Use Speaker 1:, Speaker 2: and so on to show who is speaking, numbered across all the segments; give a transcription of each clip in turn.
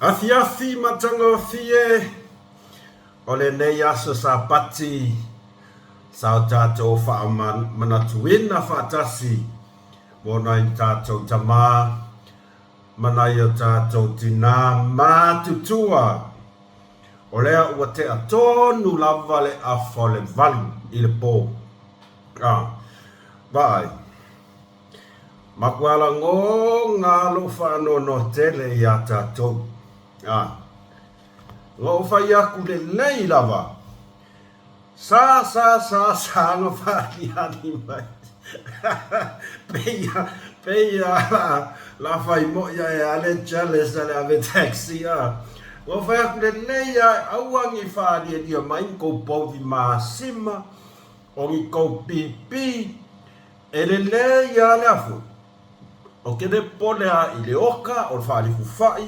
Speaker 1: Afiafi matagofie o lenei aso Sapati sa o tatou faamanatuina faatasi mo nai tatou tama ma nai o tatou tinā matutua. O lea ua tea tonu lava le afa o le 8 i le po. A, vaai. Matua lagoga lou faanoanoa tele iā tatou. A, na ou fai aku lelei lava. Sa, sa, sa, sa na faaliali mai. Peia, peia la, la fai moi a e ale jealous a le ave taxi a. Na ou fai aku lelei a, aua ni faalialia mai ni kou povi masima, o ni kou pipi, E lelei a le afu, o ke le pole a i le oka o le faalifufaʻi,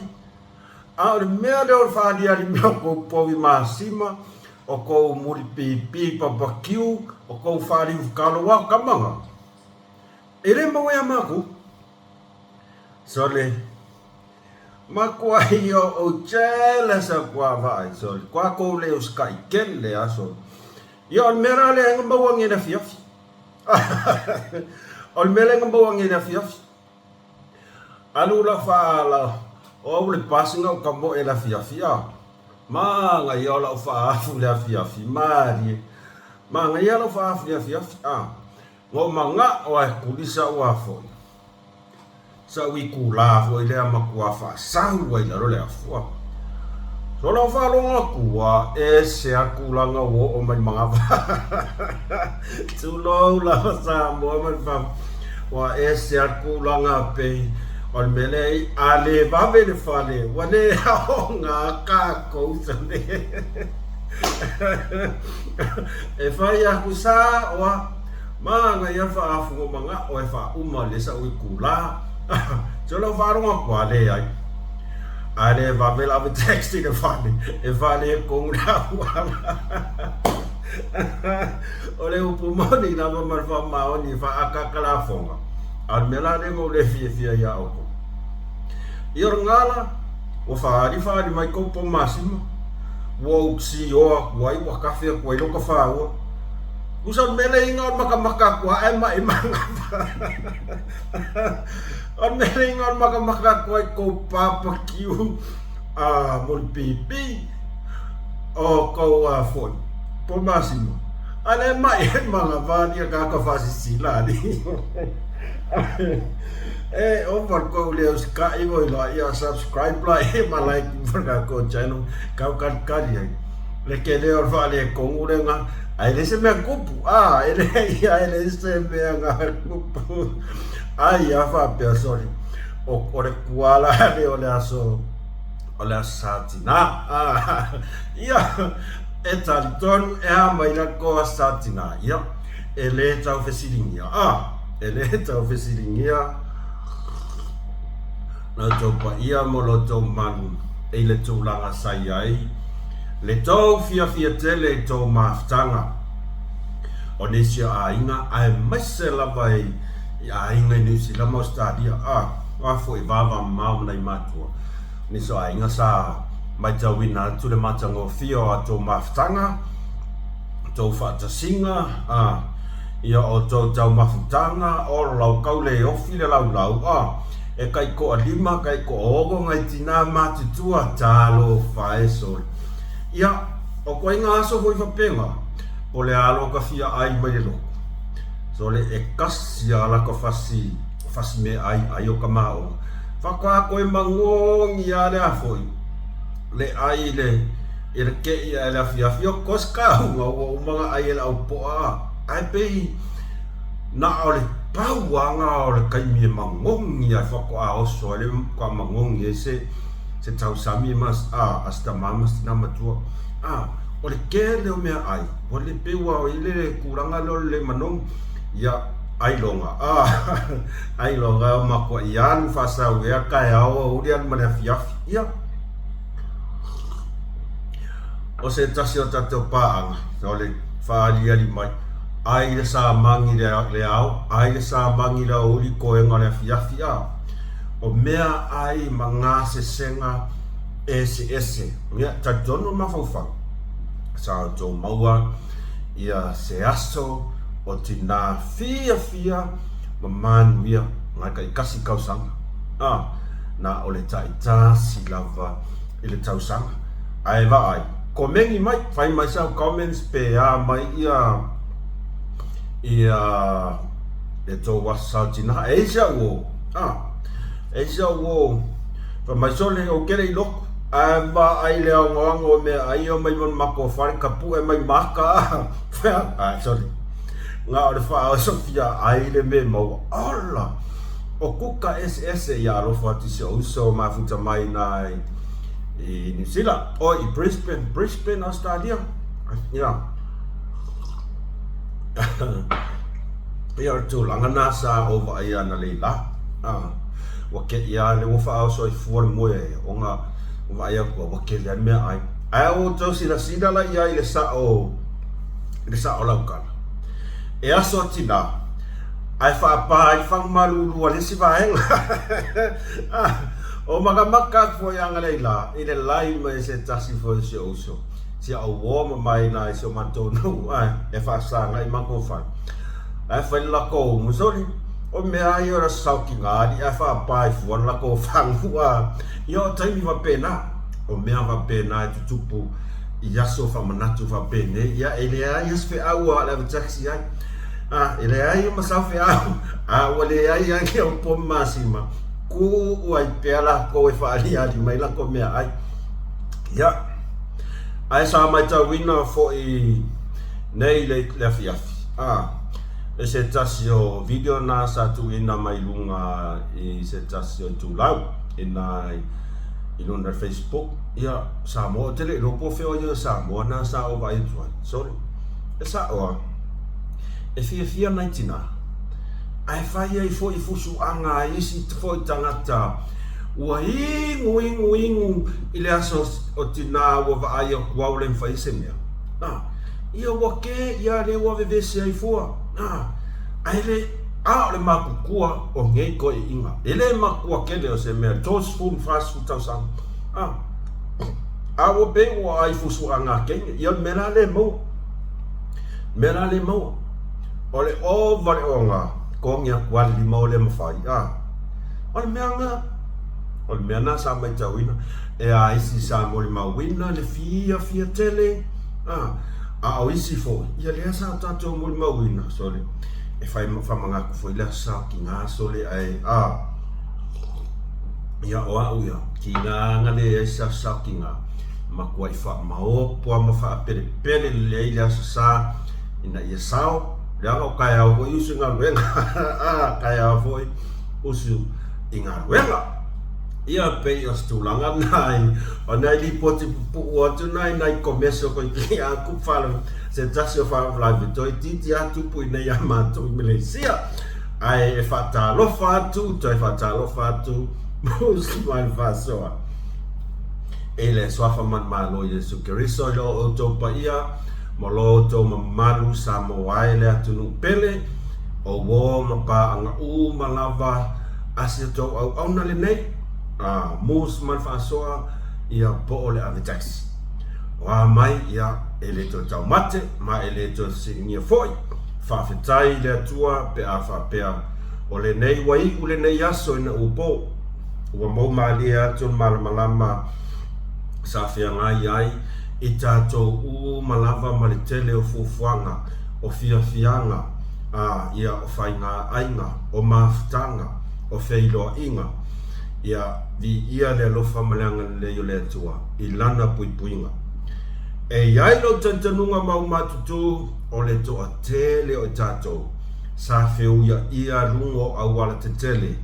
Speaker 1: a o le mea lea o le faaliali mea o kou povi masima, o kou mulipipi papakiu, o kou faaliufukalo a o kamaga, e le maua iā makou. Sole, makuai o ou jealous aku a vaai, sole, kua kou le usikaʻi kele a, sole. Ia o le mea la lea e maua nei i le afiafi. O le mea lea na maua nei i le afiafi. Alu la faa o au le bus na ou tamoe i le afiafi a. Manaia o lau faaafu i le afiafi, malie. Manaia lau faaafu i le afiafi a. Na ou manao lava e kulisa ua foi. Sau itulā foi lea matua faasau ai i lalo le afu. So lau faalogo atu ua ese lava le tulaga ua oo mai manava. Tulou lava Samoa ma le fafo. Ua ese lava le tulaga pei o le mea lea a le vave le fale ua le aoga tatou sole. E fai aku sa oa. Manaia faafuga manao e faauma le sau itulā. So lau faalogo atu, a leai. A le vave la ave taxi le fale, e faaletonu le auala. O le upu moni lava ma le faamaoni e faaataata lafoga, a o le mea la lea na ou le fiafia ai ia outou. Ia o le gala, ua faaali faaali mai tou po masima, ua ou sioa atu ai, ua tafe atu ai lota faua. Usa o le mea lea inga o le makamaka atu a ae mai manava. O le mea lea inga o le makamaka atu ai kou barbecue a mulipipi o kou a foi po masima. A le mai e manava ni ka ka fasisila ali. E o var kou le usikaʻi mo ila ia subscribe la e ma like ma ka ko channel kau kali kali ai. Le kele o le faaletonu lena, ae le se mea kupu, a, e leai ia, e leai se mea na kupu. Ai a faapea, sorry, o, o le kuala lea o le aso, o le aso Satina, a, ia, e talitonu e a mai la ko aso Satina, ia, e le tau fesiligia, a, e le tau fesiligia la outou paia ma lo outou manu i le tulaga sa i ai le tou fiafia tele i tou mafutaga o nisi o aiga aemaise lava i aiga i Niu Sila ma Ausetalia a a foi vava mamao ma nai matua nisi o aiga sa maitauina atu le matagofie o a tou mafutaga tou faatasiga a ia o tou taumafutaga o lau kau le ofi le laulau a e taitoalima, taitoaono nai tinā matutua, talofa e sole. Ia, o koiga aso foi faapena, po le alo ka fia ai mai le lotu. Sole, e kasi a laka fasi, fasi me ai, ai o ka maoga. Faatoa koe magogi a le a foi, le ai le, i le keʻi ae le afiafi, o koe se kauga ua uma na ai e le au poa, ae pei, Na o le pau lava o le taimi e magogi ai faatoa oso ai le faatoa magogi ai se se tausami ma a a si tama ma si tina matua. A o le tele o meaai ua le pei ua i ai le tulaga lea o le le manogi, ia ailoga a ailoga o matuai alu faasauea taeao aoauli alu ma le afiafi. Ia o se tasi o tatou paaga o le faaaliali mai Ai le samagi le ao, ai le samagi le aoauli koega o le afiafi, a o mea ai ma gasesega Eseese. Ia, talitonu le mafaufau, sa outou maua ia se aso o tinā fiafia ma manuia ngai taitasi tausaga. A, na o le taitasi lava i le tausaga. Ae vaai, komeni mai, fai mai sau comments pe a mai ia ia le tou aso sa o tinā. E i ai si au uo, a, e ai si au uo, Fai mai sole, ou te le i lotu. Ae vaai le aogaoga o meaai ia mai ma le matou fale, tapue mai ma ata a. Fai atu, ae sole, na o le faaosofia ai le mea maua. Ola! O kuka eseese ia alofa atu i si ou uso mafuta mai ina i Niu Sila, oi i Brisbane, Brisbane, Australia. Ia. Ia o le tulaga na sa ou vaaia analeila. Ua keʻi lava lea ua faaoso ai fua le moe ona ua vaai atu ua tele lava le meaai. Ae ua outou silasila la i ai i le sao i le sao lautala. E aso a tinā ae faapā ai le fagu malulu a le isi vaega. O makamaka atu foi analeila i le lai mai se tasi foi o si ou uso. Si au uo ma mai ina i si o matou nuu ae e faasaga i matou fale. Ae fai le latou musoli, o mea ia o le saokiga alii ae faapa ai fua le latou fagu a. Ia o taimi faapena, o mea faapena e tutupu i aso faamanatu faapenei, ia e leai lava se feau a le ave taxi ai. A, e leai ma sau feau, a ua leai lava ni au pomu masima, tuu ai pea latou e faaliali mai latou meaai. Ia, ae sa matauina foi nei le afiafi, a, e se tasi o video na sa tuuina mai luga i se tasi o itulau ina i luna o le Facebook, ia, Samoa, ou te le iloa po o fea o ia o Samoa na sa ou vaai atu ai, sorry, e sa'o a, e fiafia nai tinā, ae fai ai foi fusuaga a isi foi tagata ua inu inu inu i le aso o tinā ua vaai atu au le mafai se mea. A, ia ua ke ia lea ua vevesi ai fua. A, ae le, a o le matutua o nei toeaiina. E le matua tele o se mea 30, 40 tausaga. A, a ua pei ua ai fusuaga a teine. Ia o le mea la lea e maua. Mea la lea e maua. O le ova le oga, togi atu a le lima o le mafai. A, o le mea na, o le mea na sa matauina. E a isi sa molimauina le fiafia tele, a, a o isi foi, ia lea sa tatou molimauina, sole, e fai faamanatu foi le aso sa tiga, sole, ae, a, ia o au ia, tiga na leai se aso sa tiga, matuai faamaopo lava ma faapelepele lelei le aso sa ina ia sao, leaga o taeao foi usu i galuega, a, taeao foi usu i galuega. Ia pei o se tulaga lena i o nai lipoti pupuu atu na i nai komese o koe a ku whānau se tasi o faalavelave toeitiiti a tupu i nei a mātou i Malaysia. Ae e whaatalofa atu, toe whaatalofa atu, Musu mai le faasoa. E le suafa manumalo Iesu Keriso i lo outou paia, ma lo outou mamalu Samoa ai le atunuu pele, o uo ma paaga uma lava a si outou auauna lenei, a Moose ma le faasoa, ia po o le ave taxi. O a mai, ia, e le toe taumate, ma e le toe fesiligia foi. Faafetai i le Atua pe a faapea, o lenei ua iu lenei aso ina ua po. Ua mou malie atu le malamalama sa feagai ai i tatou uma lava ma le tele o fuafuaga, o fiafiaga, a, ia, o faigaaiga, o mafutaga, o feiloaiga, ia, viia le alofa ma le agalelei o le Atua i Lana puipuiga. E i ai lou talitonuga maumatutu o le toatele o i tatou sa feuiaia luga o auala tetele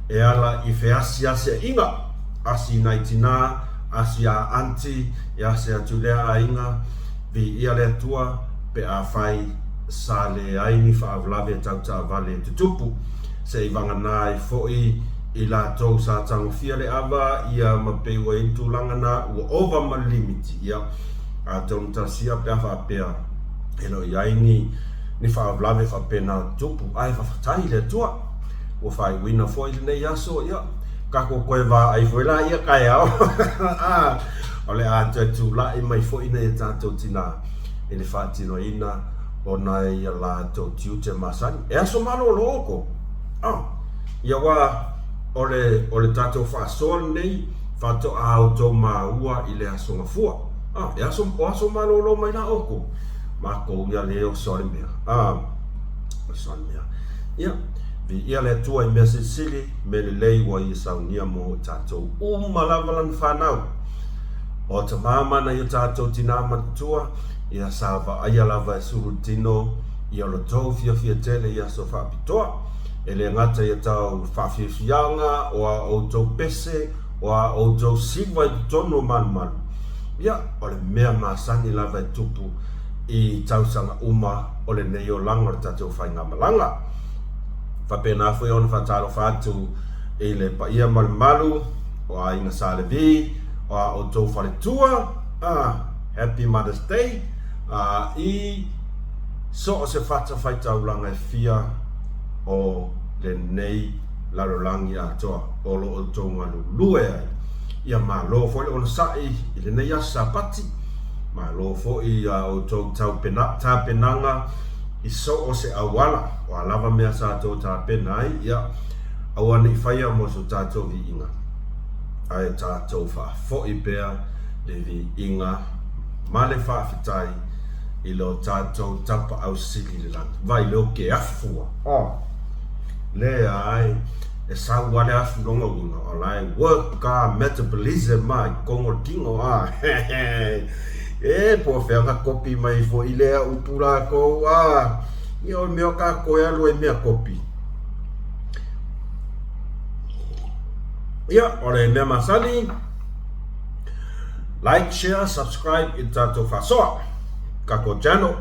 Speaker 1: e ala i feasiasiaiga, asi nai tinā, asi a aunty, ia se atu lea aiga, viia le Atua pe afai sa leai ni faalavelave tau taavale e tutupu, se i vagana ai foi i latou sa tagofia le ava ia ma pei ua i ai le tulaga na ua ova ma le limiti, ia, atonu talosia pe a faapea e le o i ai ni ni faalavelave faapena o tutupu, ae faafetai i le Atua ua faaiuina foi lenei aso, ia, Tatou toe vaai foi laia taeao a o le a toe tulai mai foi nai a tatou tina i le faatinoina o nai a latou tiute masani. E aso malolo outou a ia aua o le o le tatou faasoa lenei faatoa outou maua i le Aso Gafua a e aso o aso malolo mai la outou matou ia le oso a le mea a oso a le mea. Ia viia le Atua i mea silisili mea lelei ua Ia saunia mo i tatou uma lava Lana fanau. O tama ma nai o tatou tina matutua, ia sa vaaia lava e sulu le tino ia lo tou fiafia tele i aso faapitoa. E le gata ia tau faafiafiaga o a outou pese, o a outou siva i totonu o malumalu, ia o le mea masani lava e tupu i tausaga uma o lenei olaga o le tatou faigamalaga. Faapena foi ona faatalofa atu i le paia ma le mamalu o Aiga Sa Levi, o a outou faletua, Happy Mother's Day, i so o se fatafaitaulaga e fia o lenei lalolagi atoa o lo outou galulue ai. Ia malo foi le onosai i lenei aso Sapati, malo foi i a outou tapenaga i so o se auala, o a lava mea sa tou tapena ai, ia, aua ne i faia mo so tatou viiga, ae tatou faafoi pea le viiga ma le faafetai i lo tatou Tapaau Sili i le lagi. Vai leo ke afu a. Oh. Leai, e sau lava le afu lona uiga, o la e work a metabolism a i totonu o le tino a. E po o fea na kopi mai foi lea upu lakou a. Ia o le mea o tatou e alu ai i mea kopi. Ia, o le mea masani, like, share, subscribe i le tatou faasoa, tatou channel,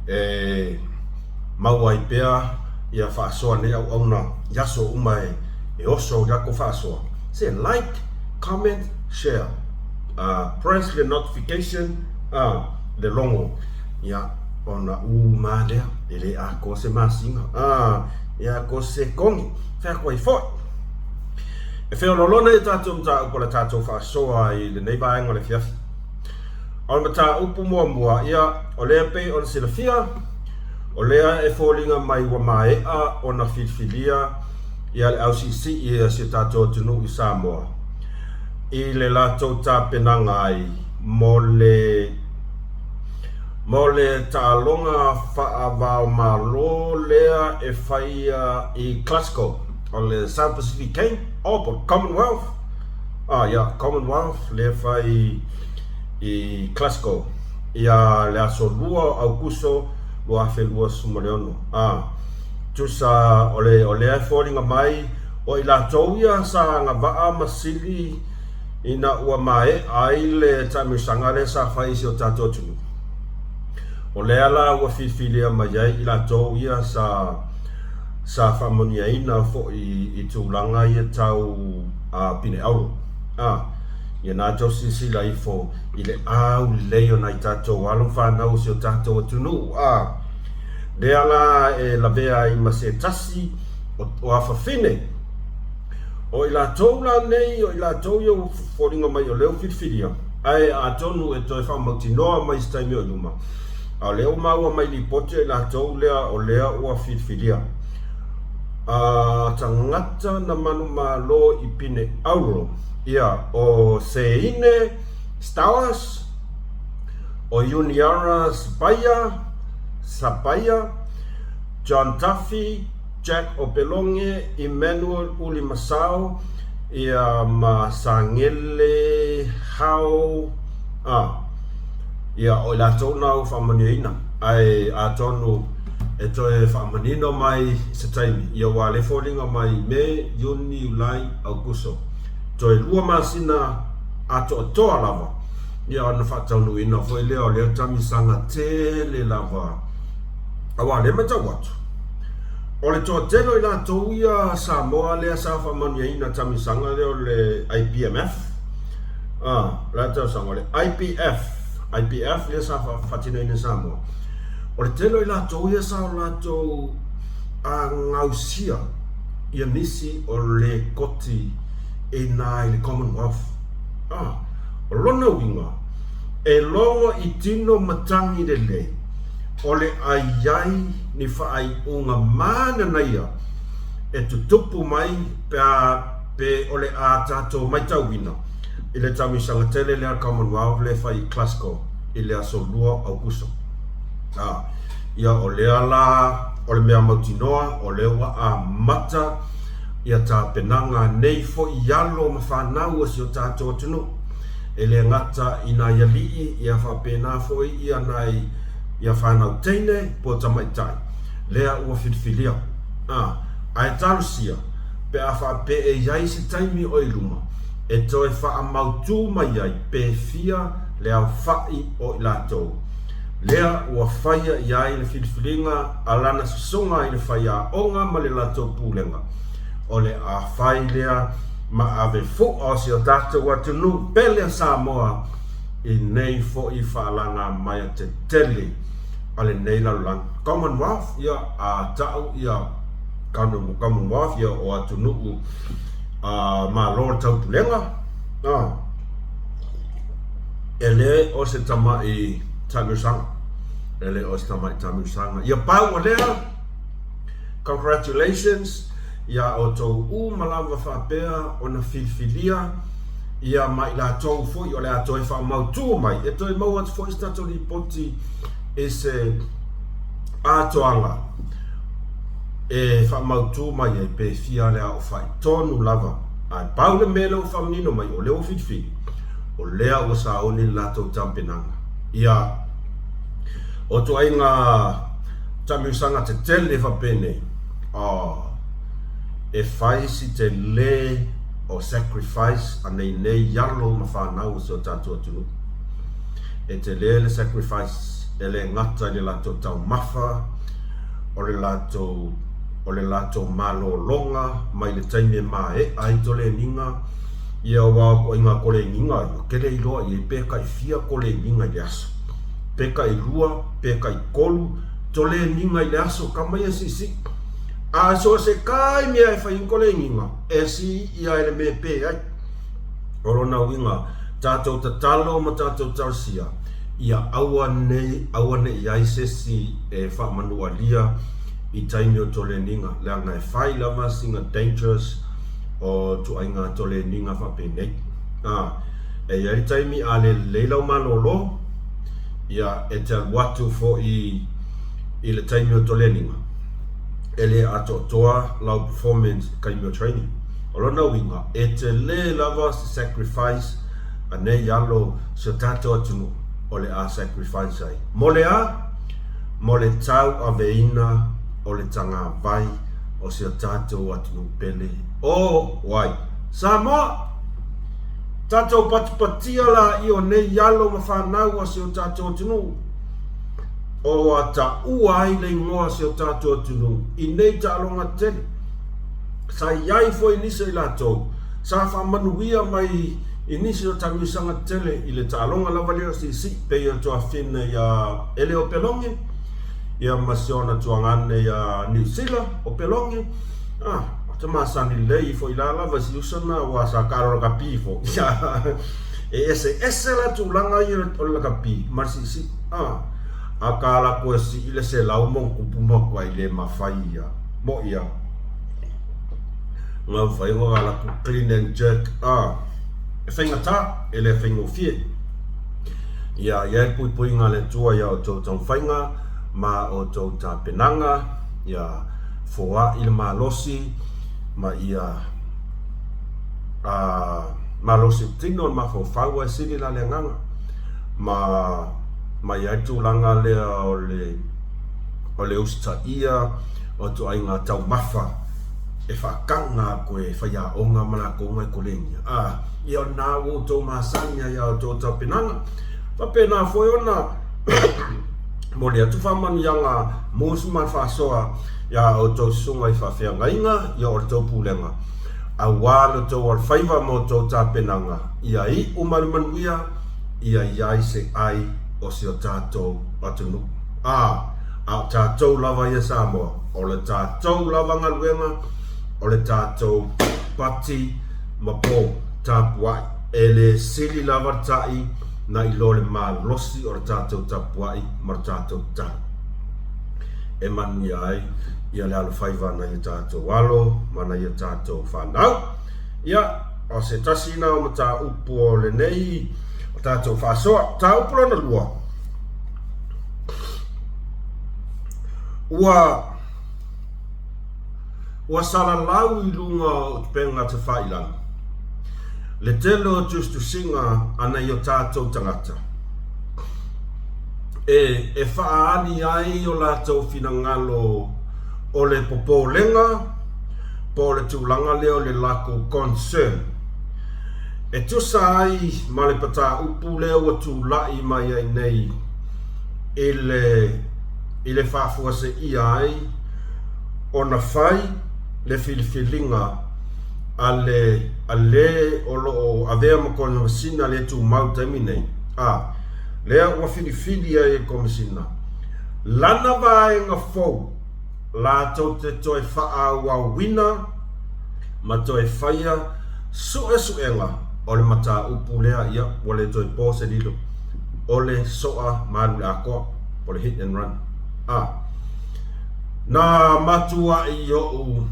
Speaker 1: e maua ai pea ia faasoa nei auauna i aso uma e oso i latou faasoa. Se like, comment, share. Press le notification, le logo, ia, ona uma lea, e le atoa se masina, e atoa se sekoni, fai atu ai foi. E feoloolo nei tatou mataupu o le tatou faasoa i lenei vaega o le afiafi. O le mataupu muamua, ia, o lea e pei ona silafia, o lea e foliga mai ua maea ona filifilia ia le ausiisii a si o tatou atunuu i Samoa i le latou tapenaga ai mo le mo le taaloga faava-o-Malo lea e faia i Glasgow, o le South Pacific Games, oh, po o le Commonwealth, ah, ia, Commonwealth lea e fai i Glasgow ia le aso 2 o Aukuso 2026. Ah, tusa o le, o lea e foliga mai o i latou ia sa agavaa ma sili ina ua maea ai le taamilosaga lea sa fai i si o tatou atunuu. O lea la ua filifilia mai ai i latou ia sa sa faamanuiaina foi i tulaga ia tau pine auro. A, ia na tou silasila ifo i le aulelei o nai tatou alo ma fanau o si o tatou atunuu. A, lea la e lavea ai ma se tasi o afafine. O i latou la nei, o i latou ia ua foliga mai o lea ua filifilia, ae atonu e toe faamautinoa mai i se taimi o i luma, a o lea ua maua mai lipoti a i latou lea o lea ua filifilia. A tagata na manumalo i pine auro, ia, o Seine Stowers, o Iuniara Sipaia, Sapaia, John Duffy, Jack Opeloge, Emmanuel Uli Masao, ia ma Sagele Hao, a, ia, o i latou na ua faamanuiaina, ae atonu e toe faamanino mai i se taimi, ia ua le foliga mai Me, Iuni, Iulai, Aukuso, toe lua masina atoatoa lava, ia ona faataunuuina foi lea o lea tamisaga tele lava, aua o lea e matau atu, O le toatele o i latou ia Samoa lea sa faamanuiaina tamisaga lea o le IPMF, a, o le a tausaga, o le IPF, IPF lea sa faatinoina i Samoa. O le tele o i latou ia sa o latou gausia ia nisi o lekoti i ina i le Commonwealth. A, o lona uiga, e logo i tino matagi lelei, o le a i ai ni faaiuga mananaia e tutupu mai pe a pe o le a tatou matauina i le taamisaga tele lea a le Commonwealth lea e fai i Glasgow i le aso 2 o Aukuso. A, ia o lea la o le mea mautinoa o lea ua amata ia tapenaga nei foi alo ma fanau a si o tatou atunuu. E le gata i nai alii ia faapena foi ia nai ia fanau teine po o tamaitai lea ua filifilia. A, ae talosia pe a faapea e i ai se taimi o i luma e toe faamautū mai ai pe fia le aofa'i o i latou lea ua faia i ai le filifiliga a lana sosoga i le faiaoga ma le latou pulega, o le a fai lea ma ave fu'a o si o tatou atunuu pele a Samoa i nei fo'i faalagamaea tetele a lenei lalolagi. Commonwealth, ia, a ta'u ia Commonwealth, ia, o atunuu a Malo o le Taupulega, a, e le o se tama'i taamilosaga, e le o se tama'i taamilosaga. Ia pau o lea, congratulations iā outou uma lava faapea ona filifilia ia ma i latou foi o le a toe faamautu mai e toe maua atu foi se tatou lipoti i se atoaga e faamautu mai ai pe fia le aofai tonu lava. Ae pau le mea lea ua faamanino mai o lea ua filifili, o lea ua sauni le latou tapenaga. Ia, o ituaiga taamilosaga tetele faapenei, oh, e fai si tele o sacrifice a nei nei alo ma fanau o si o tatou atunuu. E tele le sacrifice e le gata i le latou taumafa, o le latou o le latou malologa mai le taimi e maeʻa ai toleniga, ia aua o ituaiga koleniga ia, ke le iloa i ai pe taifia koleniga i le aso, pe tailua, pe taitolu toleniga i le aso, ka mai e siisii. A so o se taimi lava e fai ai koleniga, e sii ia e le mea e pe ai. O lona uiga, tatou tatalo ma tatou talosia, ia aua nei, aua ne i ai se isi e faamanualia i taimi o toleniga, leaga e fai lava sina dangerous o ituaiga toleniga faapenei. A, e i ai le taimi a le lelei lau malolo, ia, e te alu atu foi i le taimi o toleniga, e le atoatoa lau performance i taimi o training. O lona uiga, e tele lava se sacrifice a nei alo si o tatou atunuu o le a sacrifice ai. Mo le a? Mo le tauaveina o le tagavai o si o tatou atunuu pele. O wai? Samoa! Tatou patipatia laia o nei alo ma fanau a si o tatou atunuu o a taua ai le igoa o si o tatou atunuu i nei taaloga tele. Sa i ai foi nisi o i latou sa faamanuia mai i nisi o taamilosaga tele i le taaloga lava lea o Siisii pei o le tuafafine ia Ele Opeloge ia ma si ona tuagane ia Niu Sila Opeloge. Ah, ou te masani lelei ifo i la lava si uso na aua sa taalo lakapi foi. E eseese la tulaga ia o le lakapi ma le siisii. Ah, akā lako e sii le selau ma ona tupu matuai le mafai ia. Moʻi a. Ngā whai o ngā laku clean and jerk a e whaingatā, e le whaingofie. Ia, ia e puipuiga le Atua ia outou taumafaiga ma outou tapenaga, ia foaʻi le malosi ma ia a malosi tino le mafaufau ae sili la le agaga ma ma i ai tulaga lea o le o le usitaia o ituaiga taumafa e faakaga aku e faiaoga ma lakou ngai kolenia. A, ia o lena ua outou masani ai ia outou tapenaga. Faapena foi ona momoli atu faamanuiaga musu ma le faasoa ia outou susuga i faafeagaiga ia o le tou pulega, aua lo outou alofaiva ma outou tapenaga, ia iu ma le manuia, ia i ai se ai o si o tatou atunuu. A, a o tatou lava ia Samoa, o le tatou lava galuega. o le tatou pati ma po tapuai. E le sili lava le ta'i na i lo le malosi o le tatou tapuai ma le tatou tatalo e manuia ai ia le alofaiva a nai o tatou alo ma nai o tatou fanau. Ia, o se tasi na o mataupu o lenei o tatou faasoa. Mataupu lona lua, ua Ua salalau i luga o upega tafailagi le tele o tusitusiga a nai o tatou tagata e e faaali ai o latou finagalo o le popolega po o le tulaga lea o le lakou concern e tusa ai ma le pataupu lea ua tulai mai ai nei i le i le faafuaseia ai ona fai le filifiliga a le a le o lo o avea ma Komesina le tumau i le taimi nei, a lea ua filifili ai e le Komesina lana vaega fou latou te toe faaauauina ma toe faia suesuega o le mataupu lea, ia, ua le toe po se lilo, o le soa ma alu i le atoa, po o le hit and run. A. Na matuai ou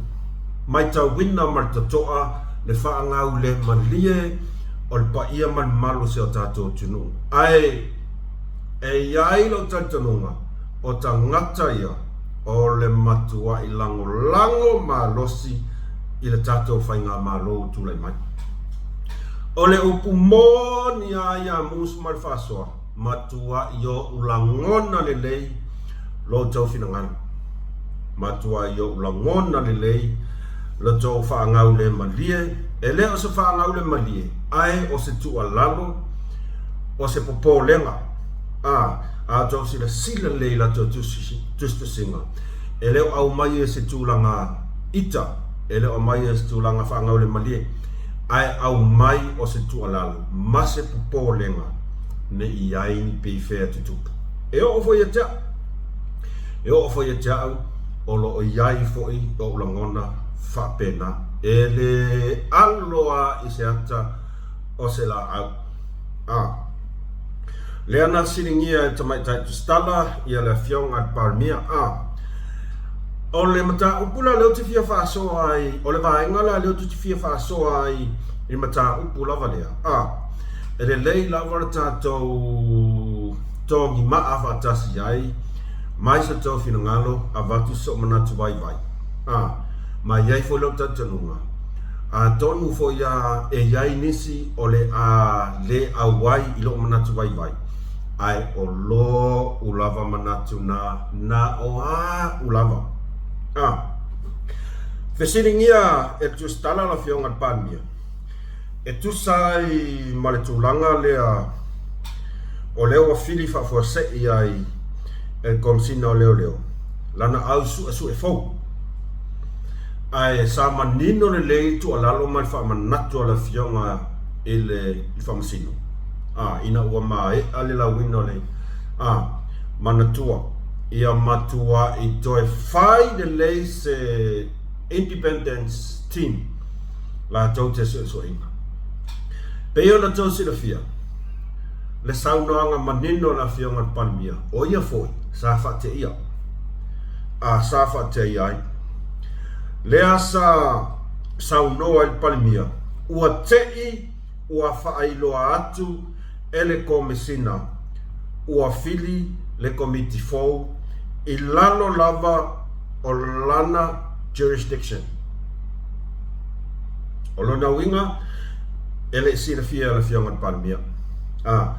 Speaker 1: maitauina ma le totoa le faagaulemalie o le paia ma le mamalu o si o tatou atunuu. Ae e i ai lou talitonuga, o tagata ia o le matuai lagolago malosi i le tatou faigamalo ua tulai mai. O le upu moni lava ia Moose ma le Faasoa, Matuai ou lagona lelei lo outou finagalo. Matuai ou lagona lelei lo tou faagaulemalie, e le o se faagaulemalie, ae o se tuualalo, o se popolega. A, a outou silasila lelei i la outou tusitusiga, e le o aumaia i se tulaga ita, e le o aumaia i se tulaga faagaulemalie, ae aumai o se tuualalo ma se popolega ne i ai ni pifea tutupu. E oo foi ia te au, e oo foi ia te au, o lo o i ai foi ou lagona faapena. E le alo lava i se ata o se laau. A. Lea na fesiligia e le Tamaitai Tusitala ia le Afioga i le Palemia. A. O le mataupu la lea ou te fia faasoa ai, o le vaega la lea ou te fia faasoa ai i le mataupu lava lea. A. E lelei lava le tatou togimaa faatasi ai mai so tou finagalo avatu sou manatu vaivai. A. Ma e i ai foi lou talitonuga, atonu foi a e i ai nisi o le a le auai i lou manatu vaivai, ae o lou lava manatu na, na o a'u lava. A. Fesiligia e le Tusitala le Afioga i le Palemia, E tusa ai ma le tulaga lea o lea ua fili faafuasei ai e le Komesina o Leoleo lana au suesue fou. Ae sa manino lelei le tuualalo ma le faamanatu a le Afioga i le Faamasino, a, ina ua maea le lauina o le, a, manatua ia matuai toe fai lelei se Independence Team latou te suesueina. Pei ona outou silafia, le saunoaga manino a le Afioga i le Palemia, o ia foi sa faateia, a sa faateia ai. Lea sa saunoa ai le Palemia, ua te'i ua faailoa atu e le Komesina ua fili le Komiti fou i lalo lava o lana jurisdiction. O lona uiga, e le i silafia e le Afioga i le Palemia. A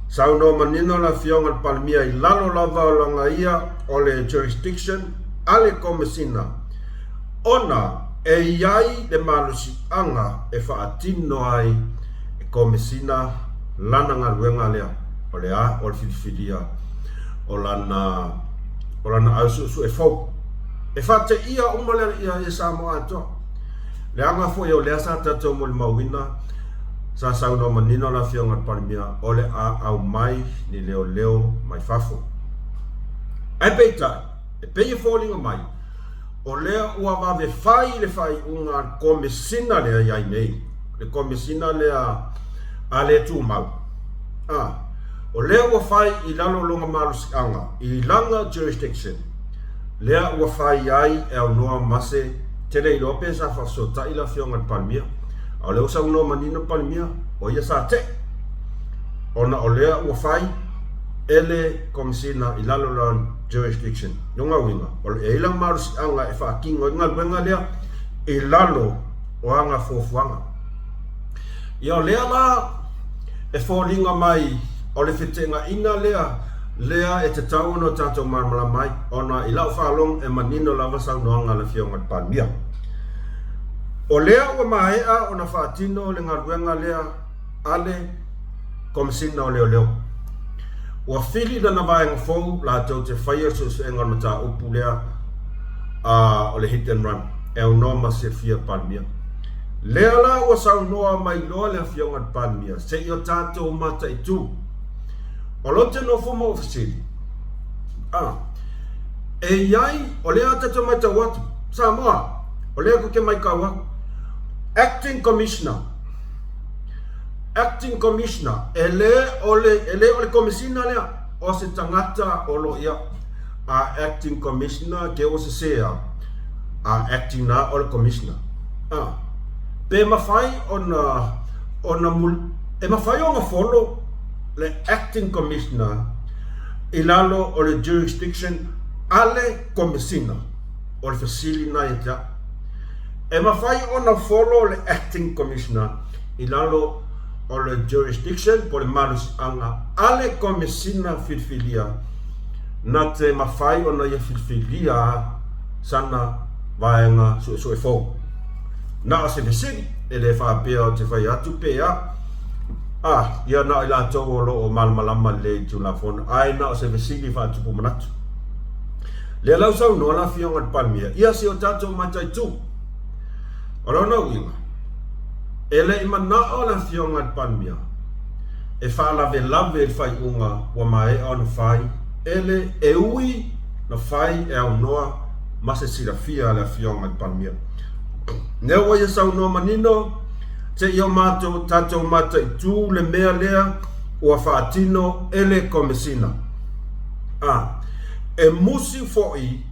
Speaker 1: saunoa manino le Afioga i le Palemia i lalo lava o lana ia o le jurisdiction a le Komesina, ona e i ai le malosiaga e faatino ai e Komesina lana galuega lea, o le a? O le filifilia o lana, o lana au suesue fou. E faateia uma lea ia, ia Samoa atoa. Leaga foi o lea sa tatou molimauina, sa saunoa manino le Afioga i le Palemia, o le a aumai ni leoleo mai fafo. Ae peitai, e pei e foliga mai, O lea ua vave fai le faaiuga a le Komesina lea i ai nei, le Komesina lea a le Tumau, a, o lea ua fai i lalo o lona malosiaga, i lana jurisdiction, lea ua fai ai e aunoa ma se, te le iloa pe sa faafesootai le Afioga i le Palemia, a o lea ua saunoa manino le Palemia, o ia sa tei, ona o lea ua fai e le Komesina i lalo o lana jurisdiction. Lona uiga, o le e i ai lana malosiaga e faatino ai le galuega lea i lalo o ana fuafuaga. Ia o lea la e foliga mai o le feteenaiga lea lea e tatau ona tatou malamalama ai, ona i lau faalogo e manino lava saunoaga a le Afioga i le Palemia. O lea ua maea ona faatino le galuega lea a le Komesina o Leoleo. Ua fili lana vaega fou latou te faia le suesuega o le mataupu lea a o le hit and run e aunoa ma silafia e le Palemia. Lea la ua saunoa mai loa le Afioga i le Palemia se i o tatou mataitu. O lou te nofo ma ou fesili, a, e i ai, o lea tatou matau atu, Samoa, o lea tou te matau atu, Acting Commissioner, Acting Commissioner, e le o le, e le o le Komesina lea, o se tagata o lo ia, a Acting Commissioner ke ua sese a, a acting na o le Commissioner. A, pe mafai ona, ona mul, e mafai ona follow le Acting Commissioner i lalo o le jurisdiction a le Komesina. O le fesili na ia te au. E mafai ona follow le Acting Commissioner i lalo o le jurisdiction po o le malosiaga a le Komesina Filifilia na te mafai ona ia filifilia sana vaega suesue fou. Na o se fesili, e le faapea ou te fai atu pe a, a, ia na o i latou o lo o malamalama lelei i le Tulafono, ae na o se fesili faatupu manatu. Lea la ua saunoa le Afioga i le Palemia, ia se o tatou mataitu. O lona uiga, e le i manao le Afioga i le Palemia e faalavelave i le faaiuga ua maea ona fai e le e ui na fai e aunoa ma se silafia a le Afioga i le Palemia. Lea ua ia saunoa manino, seia o matou tatou mataitu le mea lea ua faatino e le Komesina. A e musi foi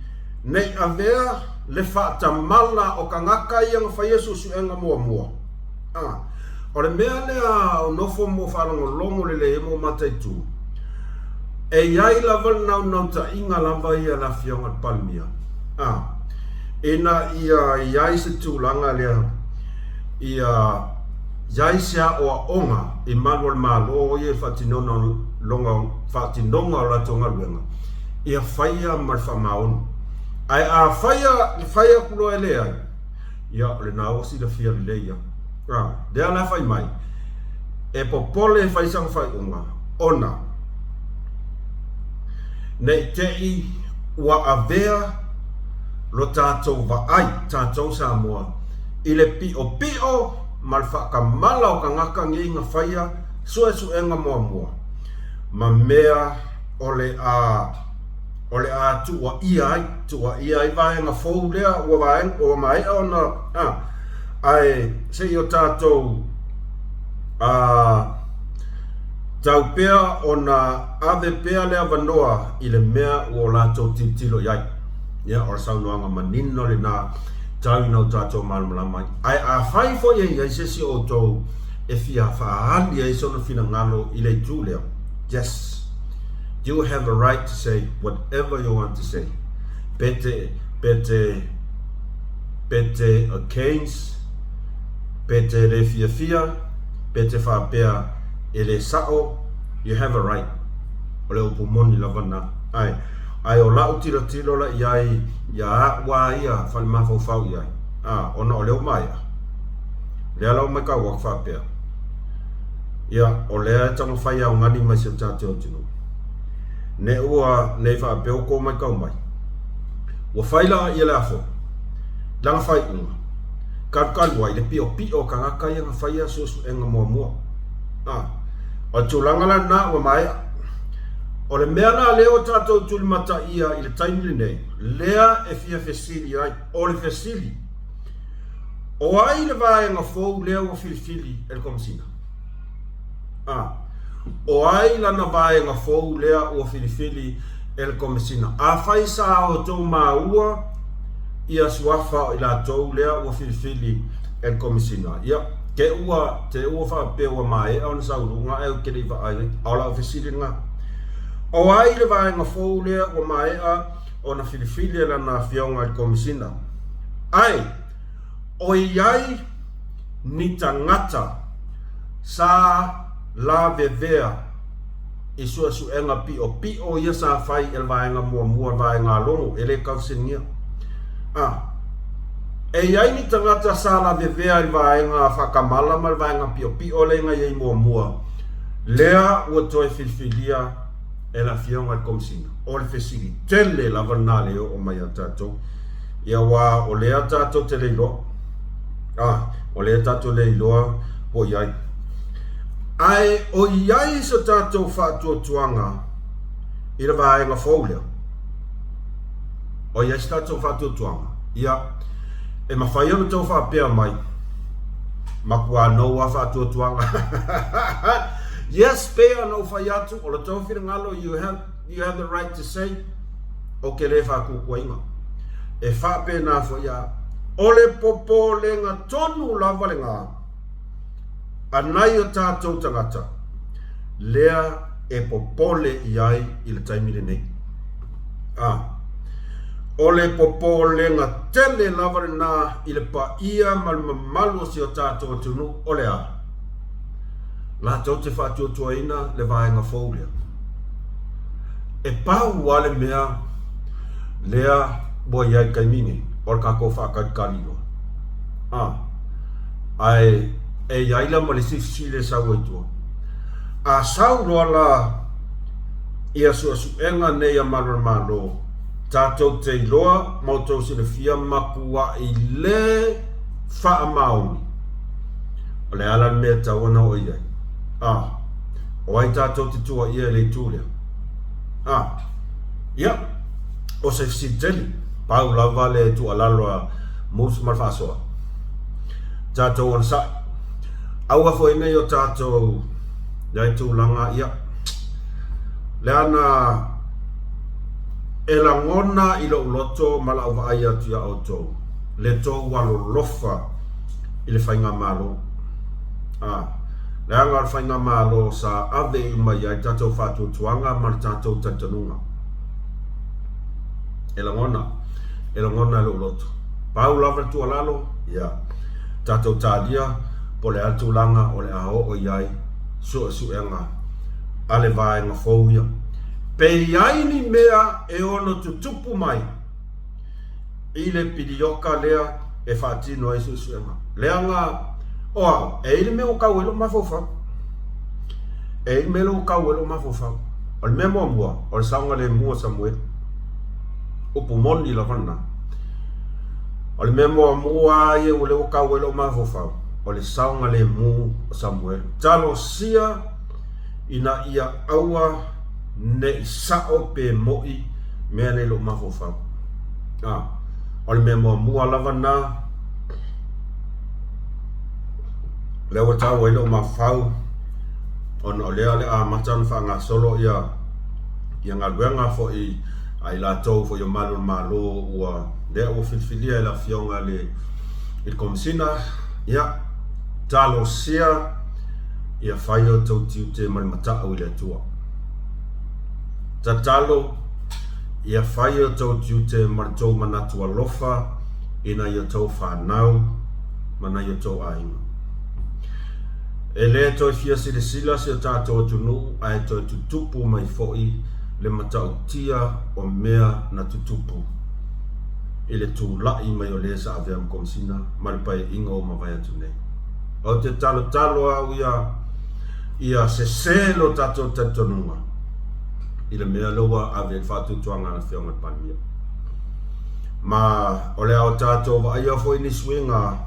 Speaker 1: nei avea le faatamala o tagata ia na faia suesuega muamua. A o le mea lea o nofo mo faalogologo lelei ai mo mataitu, e i ai lava le naunautaiga lava ia a le Afioga i le Palemia, a ina ia i ai se tulaga lea ia i ai se aoaoga i malu o le Malo ia i faatinoga lona faatinoga o latou galuega, ia faia ma le faamaoni. Ae a faia, fai atu loa e leai, ia o lena ua silafia lelei ia. A, lea la fai mai, e popole e fai sana faaiuga, ona ne i te i ua avea lo tatou vaai, tatou Samoa, i le piʻopiʻo ma le faatamala o tagata nei na faia suesuega muamua ma mea o le a o le a tuuaia ai, tuuaia ai vaega fou lea ua vaega ua maea ona a ae se i o tatou a tau pea ona ave pea le avanoa i le mea ua o latou tilotilo i ai. Ia, o le saunoaga manino lena tau ina o tatou malamalama ai. Ae afai foi e i ai se isi o outou e fia faaali ai sona finagalo i le itu lea, yes, you have a right to say whatever you want to say. Pe te, pe te, pe te against, pe te le fiafia, pe te faapea e le sao, you have a right. O le upu moni lava na. Ae, ae o lau tilotilo la i ai ia a'u a ia fale mafaufau i ai, a, ona o lea ua maea. Lea la ua matau atu faapea, ia, o lea e taumafai e augani mai si o tatou atunuu. Ne ua, nei faapea ua tou matau mai, ua fai la ia le a foi, lana faaiuga, kalukalu ai le piʻopiʻo o tagata ia na faia suesuega muamua. A, o le tulaga la lena ua maea. O le mea la lea ua tatou tulimataia i le taimi lenei, lea e fia fesili ai, o le fesili, o ai le vaega fou lea ua filifili e le Komesina? A. O ai lana vaega fou lea ua filifili e le Komesina? Afai sa outou maua ia suafa o i latou lea ua filifili e le Komesina, ia, te ua, te ua faapea ua maea ona sauluga ae ou te le i vaai ai. A o lau fesili lena, o ai le vaega fou lea ua maea ona filifili e lana Afioga i le Komesina? Ae, o i ai ni tagata sa lavevea i suesuega piʻopiʻo ia sa fai e le vaega muamua, le vaega alogo, e le tausiligia. A E i ai ni tagata sa lavevea i le vaega faatamala ma le vaega piʻopiʻo lea na i ai muamua, lea ua toe filifilia e le Afioga i le Komesina. O le fesili tele lava lena lea e oo mai ia tatou, ia aua o lea tatou te le iloa. A, o lea tatou le iloa po o i ai. Ae o i ai so tatou faatuatuaga i le vaega fou lea. O i ai se tatou faatuatuaga? Ia, e mafai ona outou faapea mai, Matua nou lava faatuatuaga. Yes, pei ona ou fai atu, o le tou finagalo, you have, you have the right to say, ou te le faatuatuaina. E faapena foi a. O le popolega tonu lava lena a nai o tatou tagata lea e popole i ai i le taimi lenei. A. O le popolega tele lava lena i le paia ma le mamalu o si o tatou atunuu, o le a? Latou te faatuatuaina le vaega fou lea. E pau lava le mea lea ua i ai i le taimi nei, o le tatou faatalitali loa. A. Ae e i ai la ma le isi fesili e sau ai tua. A sau loa la ia suesuega nei a Malu o le Malo, tatou te iloa ma outou silafia matuai le faamaoni. O le a la le mea e tatau ona oo i ai? A, o ai tatou te tuuaia i le itu lea? A, ia, o se fesili tele, pau lava le tuualalo a Moose ma le faasoa. Tatou onosai. Aua foi nei o tatou i tulaga, ia, leaga e lagona i lou loto ma lau vaai atu iā outou le tou alolofa i le faigamalo. A, leaga o le faigamalo sa ave uma i ai le tatou faatuatuaga ma le tatou talitonuga. E lagona, e lagona e lou loto. Pau lava le tuualalo, ia, tatou talia po o le a le tulaga o le a oo i ai suesuega a le vaega fou ia. Pe i ai ni mea e ono tutupu mai i le pilioka lea e faatino ai suesuega. Leaga o au, e i ai le mea ua tau ai lou mafaufau. E i ai le mea lea ua tau ai lou mafaufau. O le mea muamua, o le saogalemu o Samueli. Upu moni lava lena. O le mea muamua lava ia ua lea ua tau ai lou mafaufau, o le saogalemu o Samueli. Talosia ina ia aua ne i sao pe moʻi mea nei lou mafaufau. A, o le mea muamua lava lena, lea ua tau ai lou mafaufau, ona o lea o le a amata ona faagasolo ia, ia galuega foi a i latou foi o malu o le Malo ua, lea ua filifilia e le Afioga i le, i le Komesina, ia, talosia ia fai outou tiute ma le matau i le Atua. Tatalo, ia fai outou tiute ma le tou manatu alofa i nai outou fanau ma nai outou aiga. E le toe fia silasila si o tatou atunuu ae toe tutupu mai foi le matautia o mea na tutupu i le tulai mai o le sa avea ma Komesina ma le Paeaiga ua mavae atu nei. Ou te talotalo au ia, ia sese lo tatou talitonuga i le mea lea ua ave i le faatuatuaga a le Afioga i le Palemia. Ma o le a o tatou vaaia foi ni suiga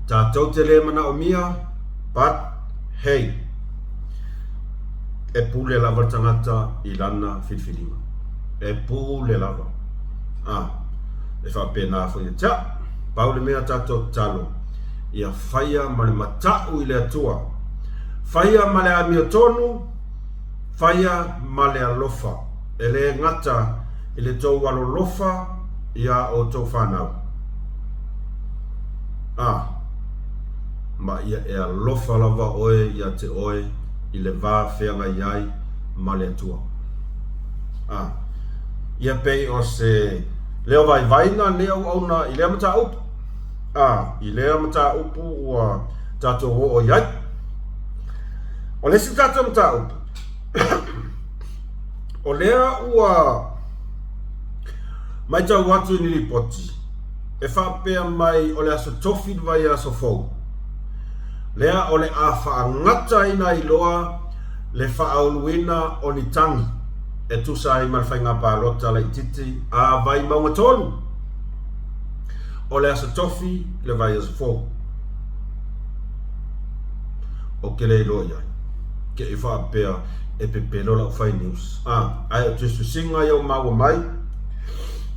Speaker 1: tatou te le manaomia, but hey! E pule lava le tagata i lana filifiliga. E pule lava. A, e faapena foi ia te au. Pau le mea tatou tatalo, ia faia ma le mata'u i le Atua. Faia ma le amiotonu, faia ma le alofa. E le gata i le tou alolofa iā outou fanau. A, ma ia e alofa lava oe ia te oe i le va feagai ai ma le Atua. A, ia pei o se leo vaivai na lenei auauna i lea mataupu. A, i lea mataupu ua tatou oo i ai. O le isi tatou mataupu, o lea ua matau atu i ni lipoti e faapea mai o le Aso Tofi le vaiaso fou, lea o le a faagataina ai loa le faauluina o ni tagi e tusa ai ma le faiga palota laitiiti a Vaimauga 3. O le Aso Tofi le vaiaso fou. Ou te le iloa i ai. Te i faapea e pepelo lau fai news. Ah, ae o tusitusiga ia ua maua mai,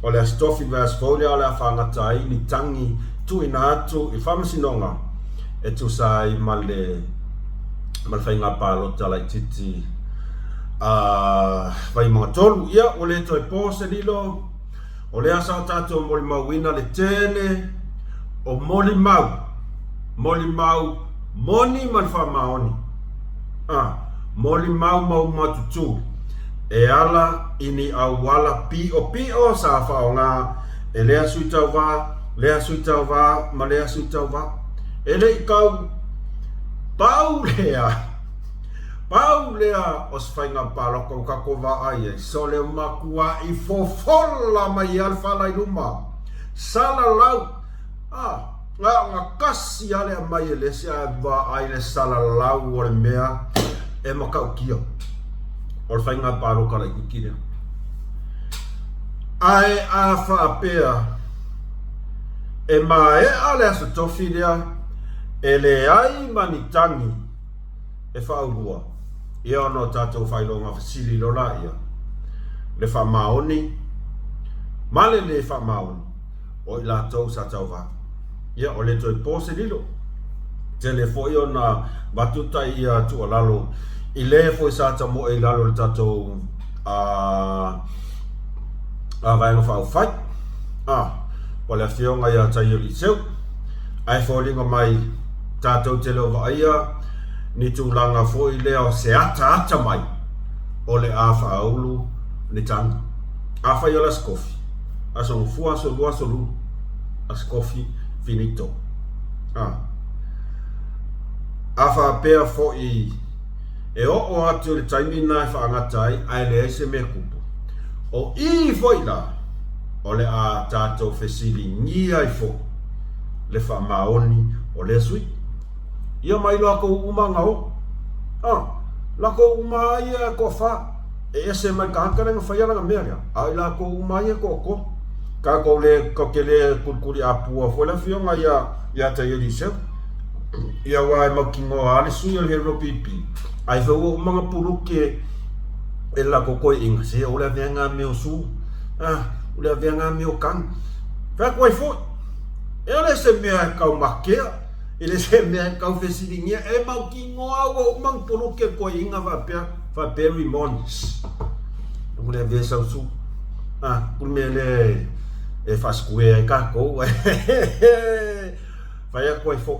Speaker 1: o le Aso Tofi le vaiaso fou lea o le a faagata ai ni tagi tuuina atu i Faamasinoga e tusa ai ma le ma le faiga palota laitiiti a Vaimauga 3. Ia, ua le toe po se lilo, o lea sa o tatou molimauina le tele o molimau, molimau moni ma le faamaoni, a, molimau maumatutu e ala i ni auala piʻopiʻo sa faaaoga e lea sui tauva, lea sui tauva ma lea sui tauva. E le i kau pau lea, pau lea o se faiga palota ua tatou vaai ai, sole matuaʻi fofola mai lava le fala i luma, salalau, a, na ona tasi lava le aumai e le isi ae vaai le salalau o le mea e matautia o le faiga palota laitiiti lea. Ae a faapea e maea le Aso Tofi lea e leai ma ni tagi e faaulua, ia ona o tatou faailoga fesili loa laia, le faamaoni ma le lē faamaoni o i latou sa tauva. Ia, o le toe po se lilo. Tele foi ona avatu tai ia tuualalo i le foi sa tamoe i lalo o le tatou a Vaega Faaupufai, a, o le Afioga ia Taio Liseu. Ae foliga mai tatou te le o vaaia ni tulaga foi lea o se ataata mai o le a faaulu ni tagi. Afai o le Aso Kofi, Aso Gafua, Aso Lua, Aso Lulu, Aso Kofi, finito. A, a faapea foi E oo atu i le taimi lena e faagata ai ae leai se mea kupu. O i foi la, o le a tatou fesiligia ai foi le faamaoni o lea sui. Ia mai lakou uma ga o. A, lakou uma a ia e toafa, e ese mai le tagata lea na faia lana mea lea, a o i latou uma a ia e toatoa. Tatou le, tatou te le kulikuliapua foi le afioga ia, ia te Eliseu. Ia aua e mautinoa lava le sui o le Hero PP, ai foi ua uma ona puluki e e le latou toeaiina, se o le avea lena mea o su, ah, o le avea lena mea o tanu. Fai atu ai foi, e le se mea e tau makea, e le se mea e tau fesiligia, e mautinoa ua uma ona puluki e le toeaiina faapea, faapea Ramones. O le avea sau su, ah, o le mea lea e faasikuea ai tatou. Fai atu ai foi.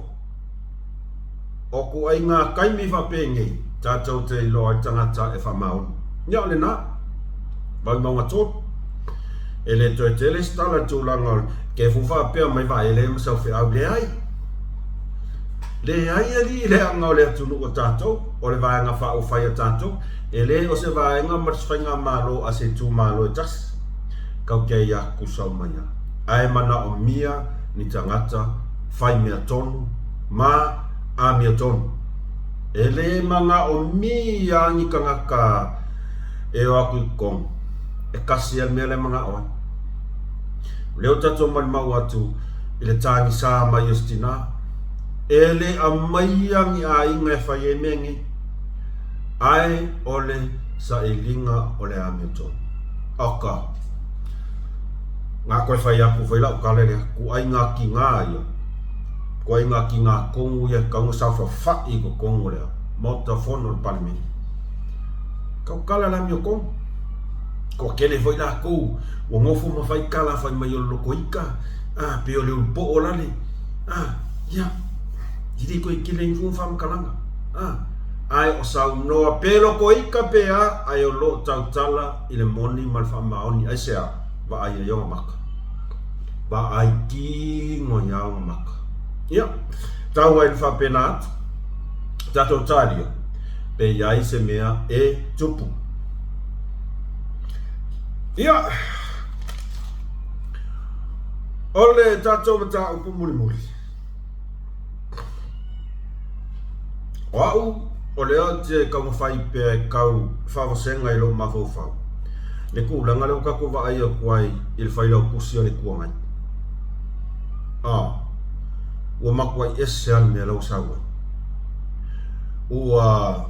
Speaker 1: O ituaiga taimi faapenei, tatou te iloa ai tagata e faamaoni. Ia o lena. Vaimauga 3. E le toe tele se tala i le tulaga o le kefu faapea mai vaele ma sau feau. Leai. Leai alii leaga o le atunuu a tatou, o le vaega faaupufai a tatou, e le o se vaega ma se faigamalo a se itumalo e tasi. Tatou te ai tutusa uma ia. Ae manaomia ni tagata fai mea tonu ma amiotonu. E le manaomia ni tagata e o atu i totonu, e tasi lava le mea la e manao ai. O lea ua tatou malimau atu i le tagisa mai o se tina, e le aumaia ni aiga e fai ai mea nei. Ae o le sailiga o le amiotonu. Oka. Nga koe fai aku fai lau tala lea, kuai ngā ki ngā ia, kuai ngā ki ngā kongu ia kaunga saofafai i totonu o le Maota Fono o le Palemene. Kau kala le amiotonu. Toatele foi lakou ua nofo ma fai tala fai mai o le lotoita, a pei o le ulu poo lale, a ia, e le toe tele ai fua faamatalaga, a. Ae o saunoa pe lotoita pe a, ae o lo o tautala i le moni ma le faamaoni. Aisea? Vaai ai ona maka. Vaai kino ai ona maka. Ia, tau ai le faapena atu, tatou talia, pe i ai se mea e tupu. Ia, o le tatou mataupu mulimuli. O au, o lea ou te taumafai pea e kau faavasega i lou mafaufau le tulaga lea ua tatou vaai atu ai i le Failautusi o le Itu Agai. A, ua matuai ese lava le mea la ua sau ai. Ua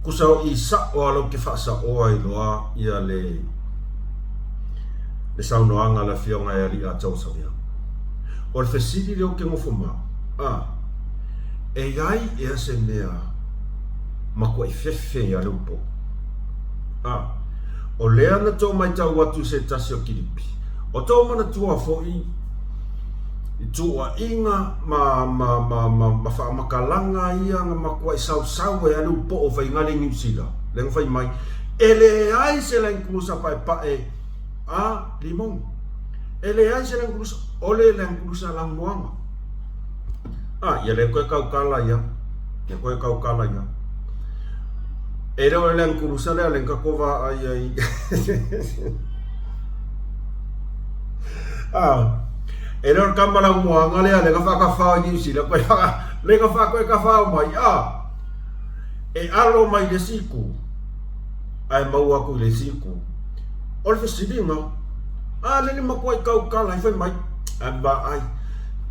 Speaker 1: tusa o i sao lava lau te faasaoa ai loa ia le le saunoaga a le Afioga e Alii Atoa Savea. O le fesili lea ou te nofo ma, a, e i ai ea se mea matuai fefe ia Leupou? A, o lea na tou matau atu i se tasi o kilipi, o tou manatua foi i tuuaiga ma, ma, ma, ma, ma faamatalaga ia na matuai sausau ai a Leupou faiga le Niu Sila, lea na fai mai, e leai se Land Cruiser paepae a Limogi. E leai se Land Cruiser, o le Land Cruiser Lanumoana. A, ia lea koe kaukala ia. Ia koe kaukala ia. E le o le Land Cruiser lea le ka kova ai ai. A, e le o le kama Lanumoana lea le ka whakawhao i New Zealand, koe whaka, le ka whakoe ka whao mai. A, e alo mai le siku, ae maua aku i le siku. O le fesiliga, a lele matua i kaukala i fai mai, ae vaai.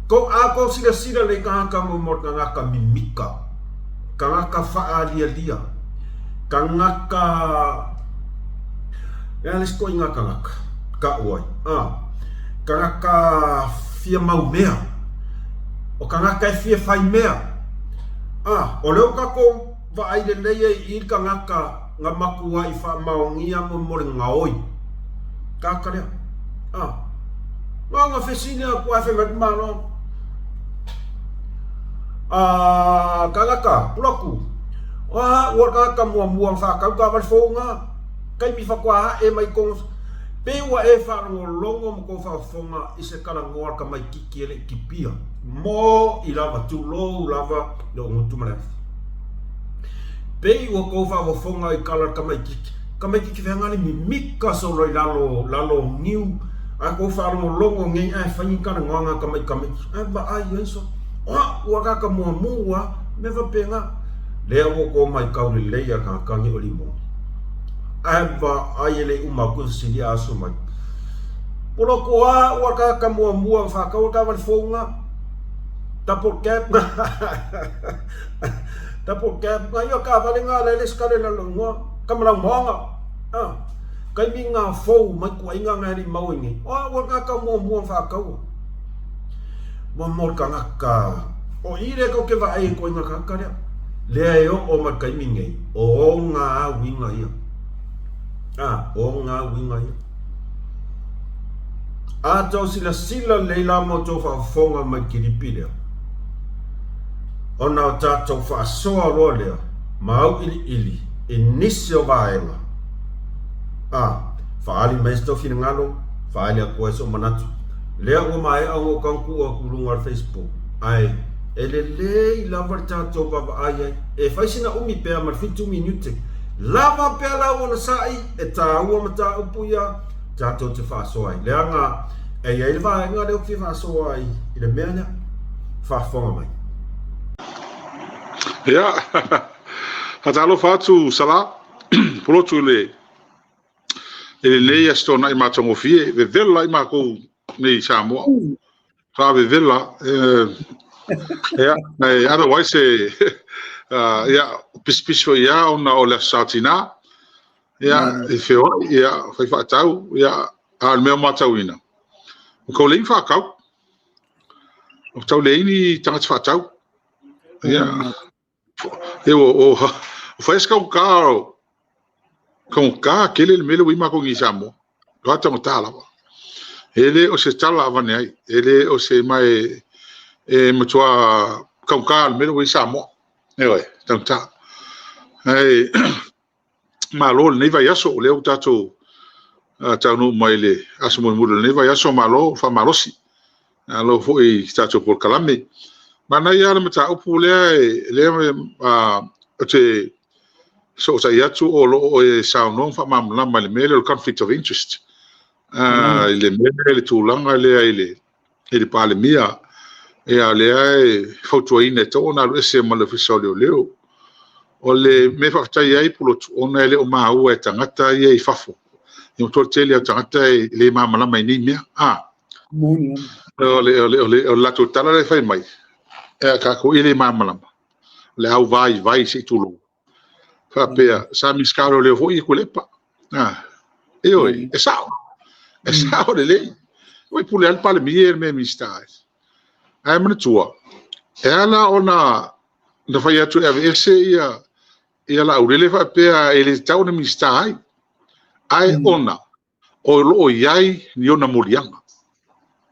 Speaker 1: Ko a kou silasila lei tagata mo mo tagata mimika, tagata faalialia, tagata e a le isi koiga tagata ka ai, a tagata fia mau mea, o tagata e fia fai mea, a o lea ua tatou vaai lelei ai i le tagata nga makuai faamaonia mo mo le gaoi. Kaka lea. Ah. Nga nga fesili aku ai fai mai ke Malo. Ah, kangaka, pulaku. Ah, ua kangaka muamua whakau ka wale fou nga. Kaimi whakoa e mai kongo. Pe ua e whaalongolongo mo kou whaofonga i se kalangoa ka mai kiki ele ki pia. Mo i lava tulou lava no ngutu ma le afi. Pei ua kou faafofoga i kala tamaititi, tamaititi feaga le mimika solo i lalo, lalo o niu, ae kou faalogologo nei ae fai ni talanoaga a tamaitamaiti, ae vaai ai so, oa, ua kaka muamua, mea faapena. Lea ua kou maitau lelei a tagata o Limoni. Ae vaai e le i uma atu i fesili a aso mai. Poloku a ua kaka muamua whakaua ka wale fōunga. Double cab. Double cab. Ngā ia ka wale ngā lele skale la longoa. Kamalau moanga. Ah. Kaimi ngā fou mai kua inga ngā ri mau ingi. Oa ua kaka muamua whakaua. Mua mo kangaka. O i re ko ke vaai ko inga kaka rea. Lea e o o ma kaimi nei. O ngā winga ia. Ah, o ngā winga ia. A tou silasila lelei la ma outou faafofoga mai kilipi lea, ona o tatou faasoa loa lea ma auiliili i nisi o vaega, a faaali mai se tou finagalo, faaali atu ai sou manatu. Lea ua maea ona ou taunuu atu i luga o le Facebook, ae e lelei lava le tatou vaavaai ai. E fai sina umi pea ma le fitu minute lava pea lau onosai e taua mataupu ia tatou te faasoa ai. Leaga e i ai le vaega lea ou te fia faasoa ai i le mea lea. Faafofoga mai.
Speaker 2: Ia, faatalofa atu Sala, Pulotu i le i lenei aso toonai matagofie, vevela ai makou nei i Samoa. Faavevela, ia, otherwise e Ia, pisipisi foi ia ona o le Aso Sa o Tina. Ia, e feoai, ia, fai faatau, ia, a o le mea ua matauina, ua tau leai ni faatau. Ua tau leai ni tagata faatau. Ia, e ua fai se taugata, taugata tele le mea lea ua i ai matou nei i Samoa. Ua taugata lava. E le o se tala avane ai, e le o se mae e matua taugata le mea lea ua i ai Samoa. Ioe, taugata. Ae malo i lenei vaiaso, o lea ua tatou taunuu mai i le aso mulimuli o lenei vaiaso, malo faamalosi. Malo foi i tatou polokalame. Manaia lava le mataupu lea, lea ou te sootai atu o lo o e saunoa ma faamalamalama i le mea lea o le conflict of interest. I le mea lea, le tulaga lea i le i le Palemia, ia lea e fautuaina e tatau ona alu ese ma le Ofisa o Leoleo. O le mea e faafetai ai Pulotu, ona e le o maua e tagata ia i fafo. Ia matua tele o tagata e le malamalama i nei mea. O le latou tala lea e fai mai, e tatou e le malamalama, le au vaivai se i tulou. Faapea, sa Minisita o Leoleo foi ia Tuilaepa. Ioe, e sao. E sao lelei. Ua pule lava le Palemia i le mea e Minisita ai. Ae manatua, e ala ona na fai atu e aveese ia Laulele faapea e le tatau ona Minisita ai, ae ona o lo o i ai ni ona moliaga.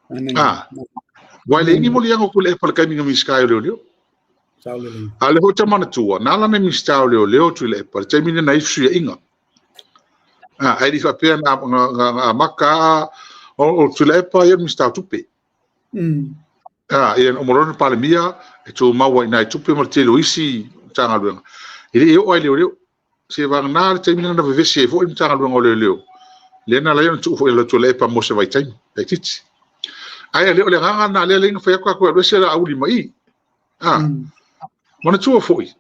Speaker 2: Aua e leai ni moliaga o Tuilaepa i le taimi na Minisita ai o Leoleo. A o lea foi ou te manatua, na ala ona Minisita o Leoleo Tuilaepa i le taimi lea na i ai fesuiaiga. Ae le i faapea na amata o Tuilaepa ia o le Minisita o Tupe. Ia, uma loa le Palemia, e tumau ai i ina i tupe ma le tele o isi Matagaluega. E le i oo lava i Leoleo. Seivagana le taimi lea na vevesi ai foi le Matagaluega o Leoleo, lea na ala ai ona tuu foi e Tuilaepa mo se vaitaimi laitiiti. Ae le o le agaga lena lea lea na fai atu tatou e alu ese Laauli ma i. Manatua foi,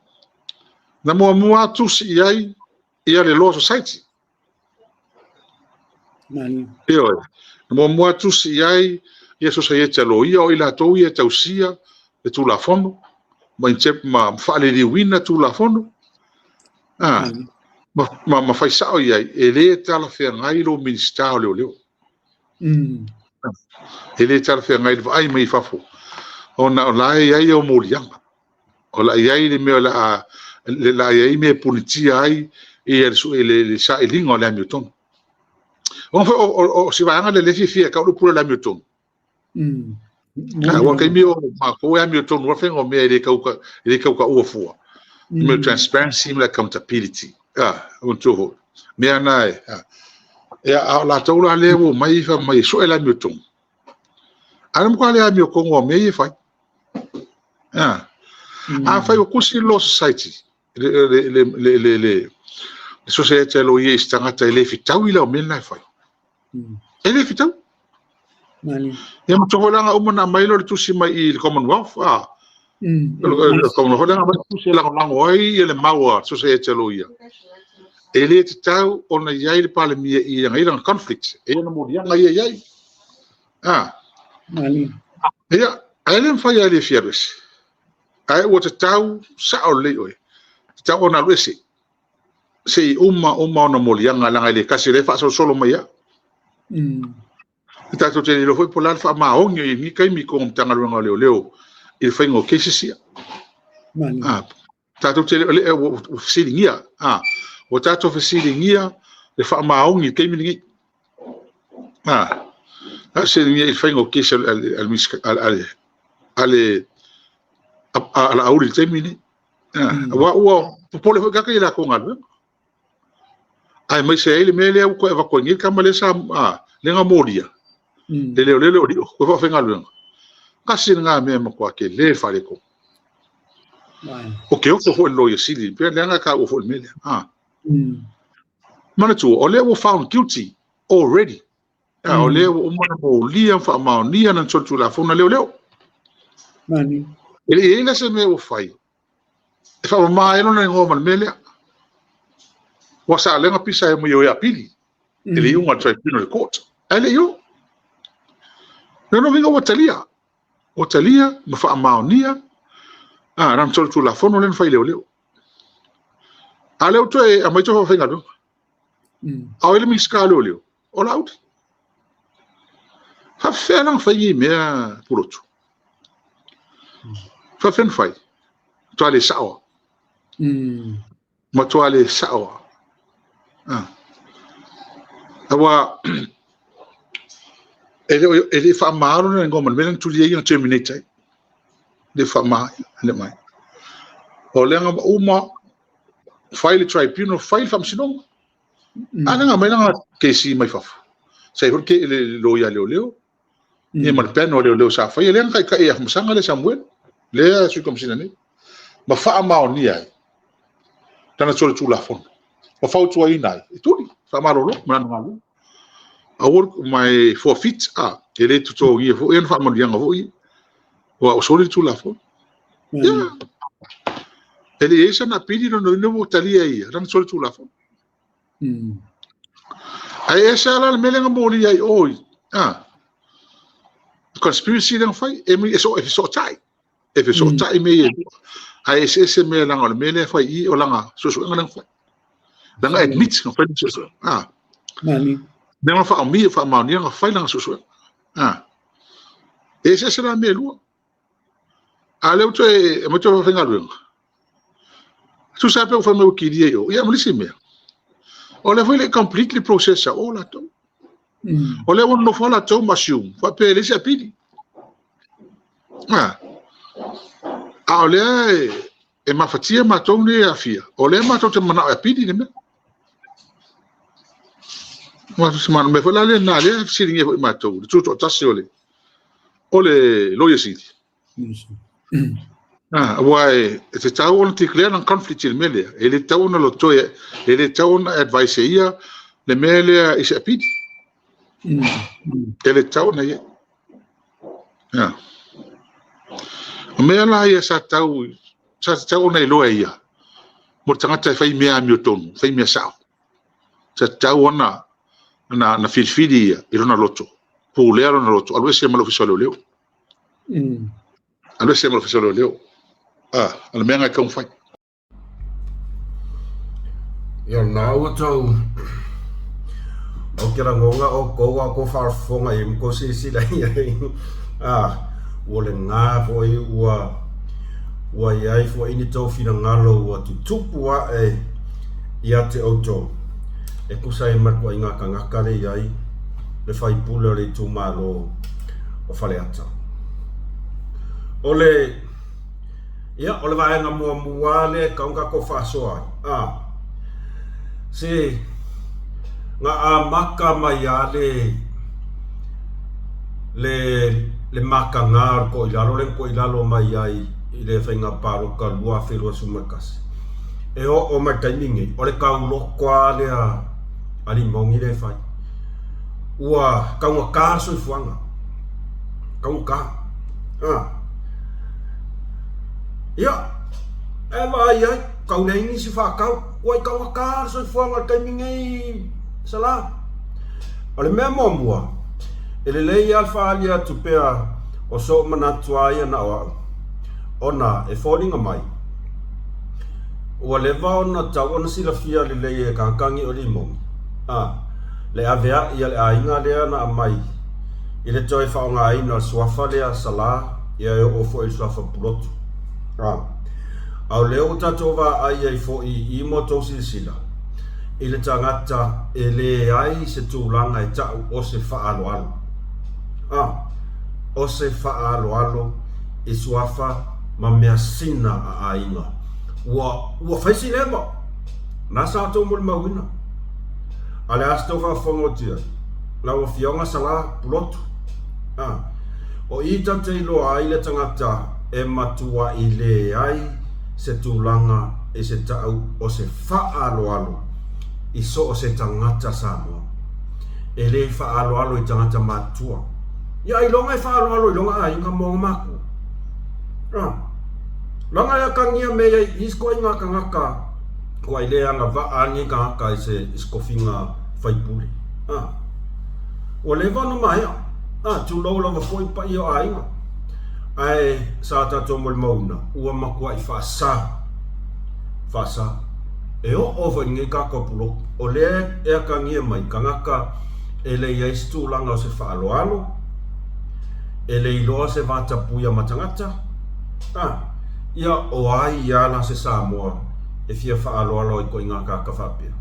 Speaker 2: na muamua lava tusi i ai ia le Law Society. Ioe, na muamua tusi i ai ia Sosaiete a Loia, o i latou ia e tausia le Tulafono ma faaliliuina Tulafono, ma fai sao i ai, e le talafeagai lou Minisita o Leoleo. E le talafeagai le vaai mai i fafo, ona o la e i ai au moliaga. O le a i ai le mea o le a le a i ai mea e punitia ai ia le sailiga o le amiotonu. Ona foi o se vaega lea e fiafia e tau le upu lea o le amiotonu. Aua taimi o matou e amiotonu lava faiga o mea e le tau e le tau taua fua. Mea transparency ma le accountability. Manatua foi. Mea na e ia a o latou la lea ua omai fai mai e sue le amiotonu. Ae na matua le amiotonu o mea ia e fai. Afai ua tusi le Law Society, le Society a Loia i se tagata e le fetaui la o mea na e fai. E le fetaui. Ia ma foi la uma na aumai lea o le tusi mai i le Commonwealth, le Commonwealth lea na aumai le tusi e lagolago ai ia le mau a Society a Loia. E le tatau ona i ai le Palemia i ana i lana conflict, e i ai ona moliaga ia i ai. Ia, ae le mafai lava e le fia alu ese. Ae ua tatau sao lelei oe, tatau ona alu ese se i uma uma ona moliaga, leaga e le tasi, o lea e faasolosolo mai lava. E tatou te le iloa foi po o le a le faamaoni i lenei taimi i totonu o Matagaluega o Leoleo i le faiga o cases ia. Tatou te le ua fesiligia, ua tatou fesiligia le faamaoni i le taimi lenei. Fesiligia i le faiga o case a le Laauli i le taimi lenei. Aua ua popole foi tagata i a latou galuega. Aemaise ai le mea lea ua toe avatu ai nei le tama lea sa lea na molia, le leoleo o Lio, toe faafaigaluega. Tasi lena mea e matua tele le faaletonu. O ke oso foi le Loia Sili, pei lea na taua foi le mea lea. Manatua, o lea ua found guilty already. O lea ua uma ona molia ma faamaonia lana solitulafono a leoleo. E le i i ai la se mea ua fai e faamama ai lona igoa ma le mea lea. Ua sa lea na pisa ai mai o e apili i le iuga a le tribunal le court. Ae le i oo. Lona uiga ua talia. Ua talia ma faamaonia. A, lana solitulafono lea na fai i leoleo. A lea ua toe aumai toe faafaigaluega. A o ai le Minisita o Leoleo? O Laauli. Faafefea la ona fai nei mea Pulotu? Faafefea ona fai? Matua le sao lava. Matua le sao lava. Ah. Aua e le faamalo le igoa ma le mea lea na tuli ai na terminate ai. Le faama le mai. O lea na uma fai le tribunal, fai le faamasinoga. A lea na aumai lana kesi mai fafo. Sa i foi le loia leoleo. Ia ma le panel a leoleo sa faia. Lea na taitai e Afamasaga lea Samuel. Lea Sui Komesina nei. Ma faamaonia ai lana solitulafono. Ma fautuaina ai. E tuli, faamalolo ma lana galuega. Aua ma e forfeit, a, e le totogia foi ana faamanuiaga foi ia. Ua ua soli le tulafono. Ia. E le i ai sana apili lona uiga ua talia e ia lana solitulafono. Ae ese lava la le mea lea na molia ai o i, a, conspiracy lea na fai, e, e, so, e fesootai. E fesootai mea ia e lua. Ae eseese mea leaga o le mea lea e fai i i, o lana suesuega lea na fai. Lana admit na fai lana suesuega. A.
Speaker 3: Mani.
Speaker 2: Lea na faaomia, faamaonia na fai lana suesuega. A. E eseese la mea e lua. A lea ua toe aumai toe faafaigaluega. Tusa lava pe ua fai mai ua kilia i o. Ia ma le isi mea, o lea foi e le i complete le process a o latou. O lea ua nonofo lava latou ma assume faapea e leai se apili. A, a o lea e, e mafatia matou nei e aafia, o lea matou te manao e apili le mea. Matou te manao, mea foi la lena lea e fesiligia foi matou, le tutoatasi o le, o le Loia Sili. Ah, aua e, e tatau ona declare lana conflict i le mea lea. E le tatau ona lotoe, e le tatau ona advise e ia le mea lea i se apili. E le tatau ona ia. Ah. O mea la ia sa tatau, sa tatau ona iloa e ia, mo le tagata e fai mea amiotonu, fai mea sao. Sa tatau ona na, na filifili ia i lona loto, pulea lona loto, alu ese ma le ofisa o leoleo. Alu ese ma le ofisa o leoleo. Ah, o le mea lena e tatau ona fai.
Speaker 1: Ia na ua tou Ou te lagona outou a outou faafofoga i ai ma tou silasila i ai a ua lena foi ua ua i ai foi ni tou finagalo ua tutupu ae ia te outou e tusa ai ma le ituaiga tagata lea e i ai le faipule o le itumalo o Faleata. O le Ia, o le vaega muamua lea e tatau ona tatou faasoa ai, a, se na amata mai lava le, le, le mataga o le toilalo lea na toilalo mai ai i le faiga palota 2021, e oo mai i le taimi lenei, o le tauloto lava lea a Limoni lea e fai. Ua taugata le soifuaga, taugata. A. Ia, e vaai ai, tau leai nisi faatau, ua i taugata le soifuaga i le taimi nei, Sala. O le mea muamua, e lelei lava le faaali atu pea o sou manatu a ia na o au, ona e foliga mai, ua leva ona tau ona silafia lelei e Kaakagi o Limoni, a, le avea'i a le aiga lea na aumai i le toe faaaogaina o le suafa lea Sala, ia e oo foi i le suafa Pulotu. A, a o lea ua tatou vaai ai foi i mo tou silasila i le tagata e leai se tulaga e ta'u o se faaaloalo. A, o se faaaloalo i suafa ma measina a aiga. Ua, ua fai si leva. Na sa outou molimauina. A le a se tou faafofoga atu i ai? Lau Afioga Sala Pulotu. A, o i tatou te iloa ai le tagata e matuai leai se tulaga i se ta'u o se faaaloalo i so o se tagata Samoa. E le faaaloalo i tagata matutua. Ia ailoga e faaaloalo i lona aiga ma ona matua. A, leaga e akagia mea ia i isi ituaiga tagata ua i le agavaa ni tagata i se i se tofiga faipule. A, ua leva ona maea. A, tulou lava foi paia o aiga. Ae sa tatou molimauina, ua matuai faasa, faasa. E oo foi i lenei tatou pulotu, o lea e atagia mai tagata e le i ai se tulaga o se faaaloalo, e le iloa se vatapuia ma tagata, a, ia o ai lava la se Samoa e fia faaaloalo ai ituaiga tagata faapea?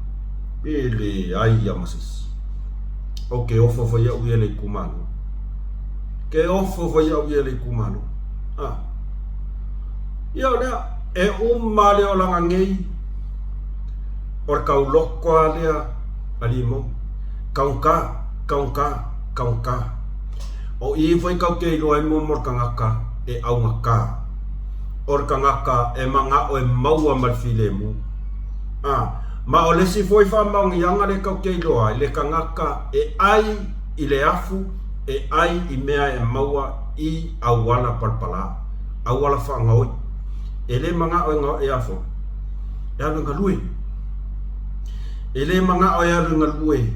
Speaker 1: E leai lava ma se isi. Ou te ofo foi au ia i le itumalo. Ke ofo foi au ia i le itumalo. A. Ia o lea, e uma le olaga nei, o le tauloko lava lea a Limogi. Taugata, taugata, taugata. O i foi tatou te iloa ai mo le tagata e augata. O le tagata e manao e maua ma le filemu. A, ma o le isi foi faamaoniaga lea tatou te iloa ai, le tagata e ai i le afu, e ai i mea e maua i auala palapala, auala faagaoi. E le manao e a foi, e alu e galue. E le manao e alu e galue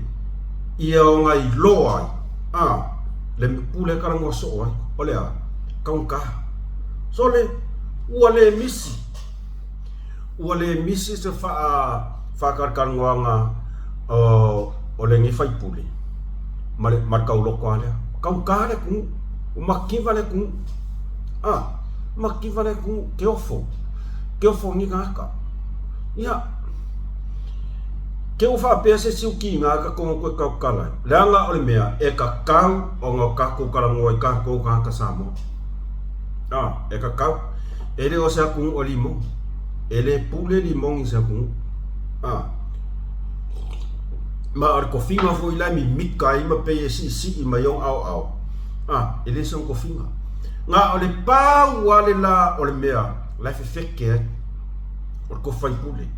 Speaker 1: ia ona iloa ai, a, le pule e talanoa soo ai, o le a? Taugata. Sole, ua le misi. Ua le misi se faatalatalanoaga o lenei faipule ma le tauloko lava lea. Taugata le atunuu, ua mativa le atunuu. A, mativa le atunuu, te ofo, te ofo i nei tagata. Ia, te ua faapea se isi utiga ka togo toe tautala ai, leaga o le mea e tatau ona o tatou talanoa i tatou tagata Samoa. A, e tatau. E le o se atunuu a Limogi. E le pule Limogi i se atunuu. A. Ma o le tofiga foi la e mimita ai ma pei e siisii mai ona aoao. A, e le sona tofiga. Na o le pau lava le la o le mea la e fefete ai. O le tofi faipule.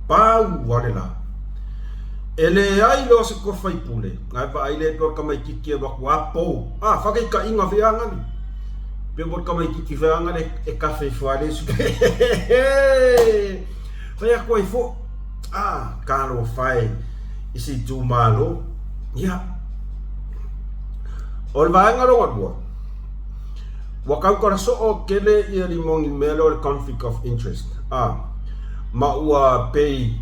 Speaker 1: Pau lava le la. E leai loa se tofi faipule, na e vaai lea pei o le tamaititi e alu atu a pou. A, faataitaiga foi a gale. Pei o le tamaititi foi a gale e kafe ifo a le isi. Fai atu ai foi, a, talofa e i se itumalo. Ia, o le vaega lona lua, ua tautala soo tele ia Limogi i le mea lea o le conflict of interest, a, ma ua pei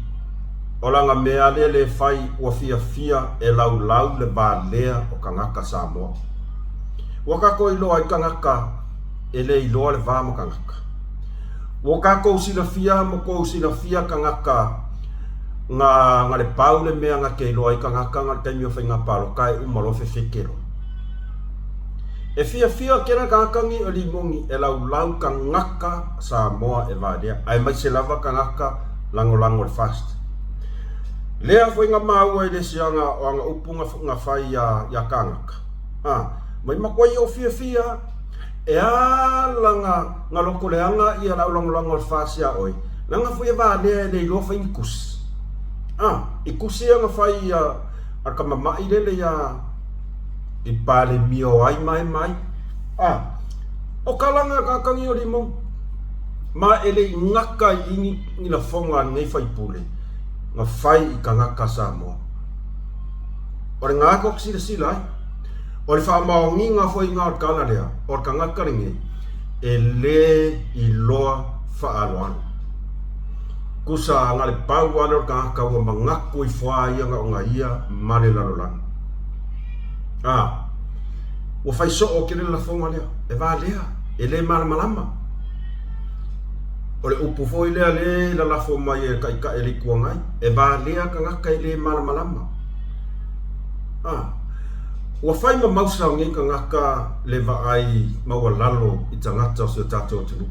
Speaker 1: o lana mea lea le fai ua fiafia e laulau le valea o tagata Samoa. Ua tatou iloa ai tagata e le iloa le va ma tagata. Ua tatou silafia ma tou silafia tagata nga nga le pau le mea nga te iloa ai tagata nga le taimi o faiga palota e uma loa fefete loa. E fiafia kela tagata ni o Limogi e laulau tagata Samoa e valea aemaise lava tagata lagolago le FAST. Lea foi nga maua i le isi aga o aga upu nga fai ia ia tagata. A, mai makuai o fiafia e ala nga nga loko leaga ia le au lagolago o le FAST ia oe, leaga foi e valea e le iloa fai ni kusi. A, i kusi ia nga fai ia a le tama ma'i lele ia i Palemia o ai ma ai ma ai. A, o ka laga kakagi o Limogi, ma e le i gata i ni, ni lafoga a lenei faipule na fai i tagata Samoa. O le gata ou te silasila ai, o le faamaoniga foi na o le tala lea, o le tagata lenei, e le iloa faaaloalo. Tusa na le pau lava lea o le tagata ua manatu ifo a ia na ona ia ma le lalolagi. A, ua fai soo tele le lafoga lea, e valea, e le malamalama. O le upu foi lea le lalafo mai e le Taitai o le Itu Agai, e valea tagata e le malamalama. A, ua fai ma mausa o nei tagata le vaai maualalo i tagata o si o tatou atunuu.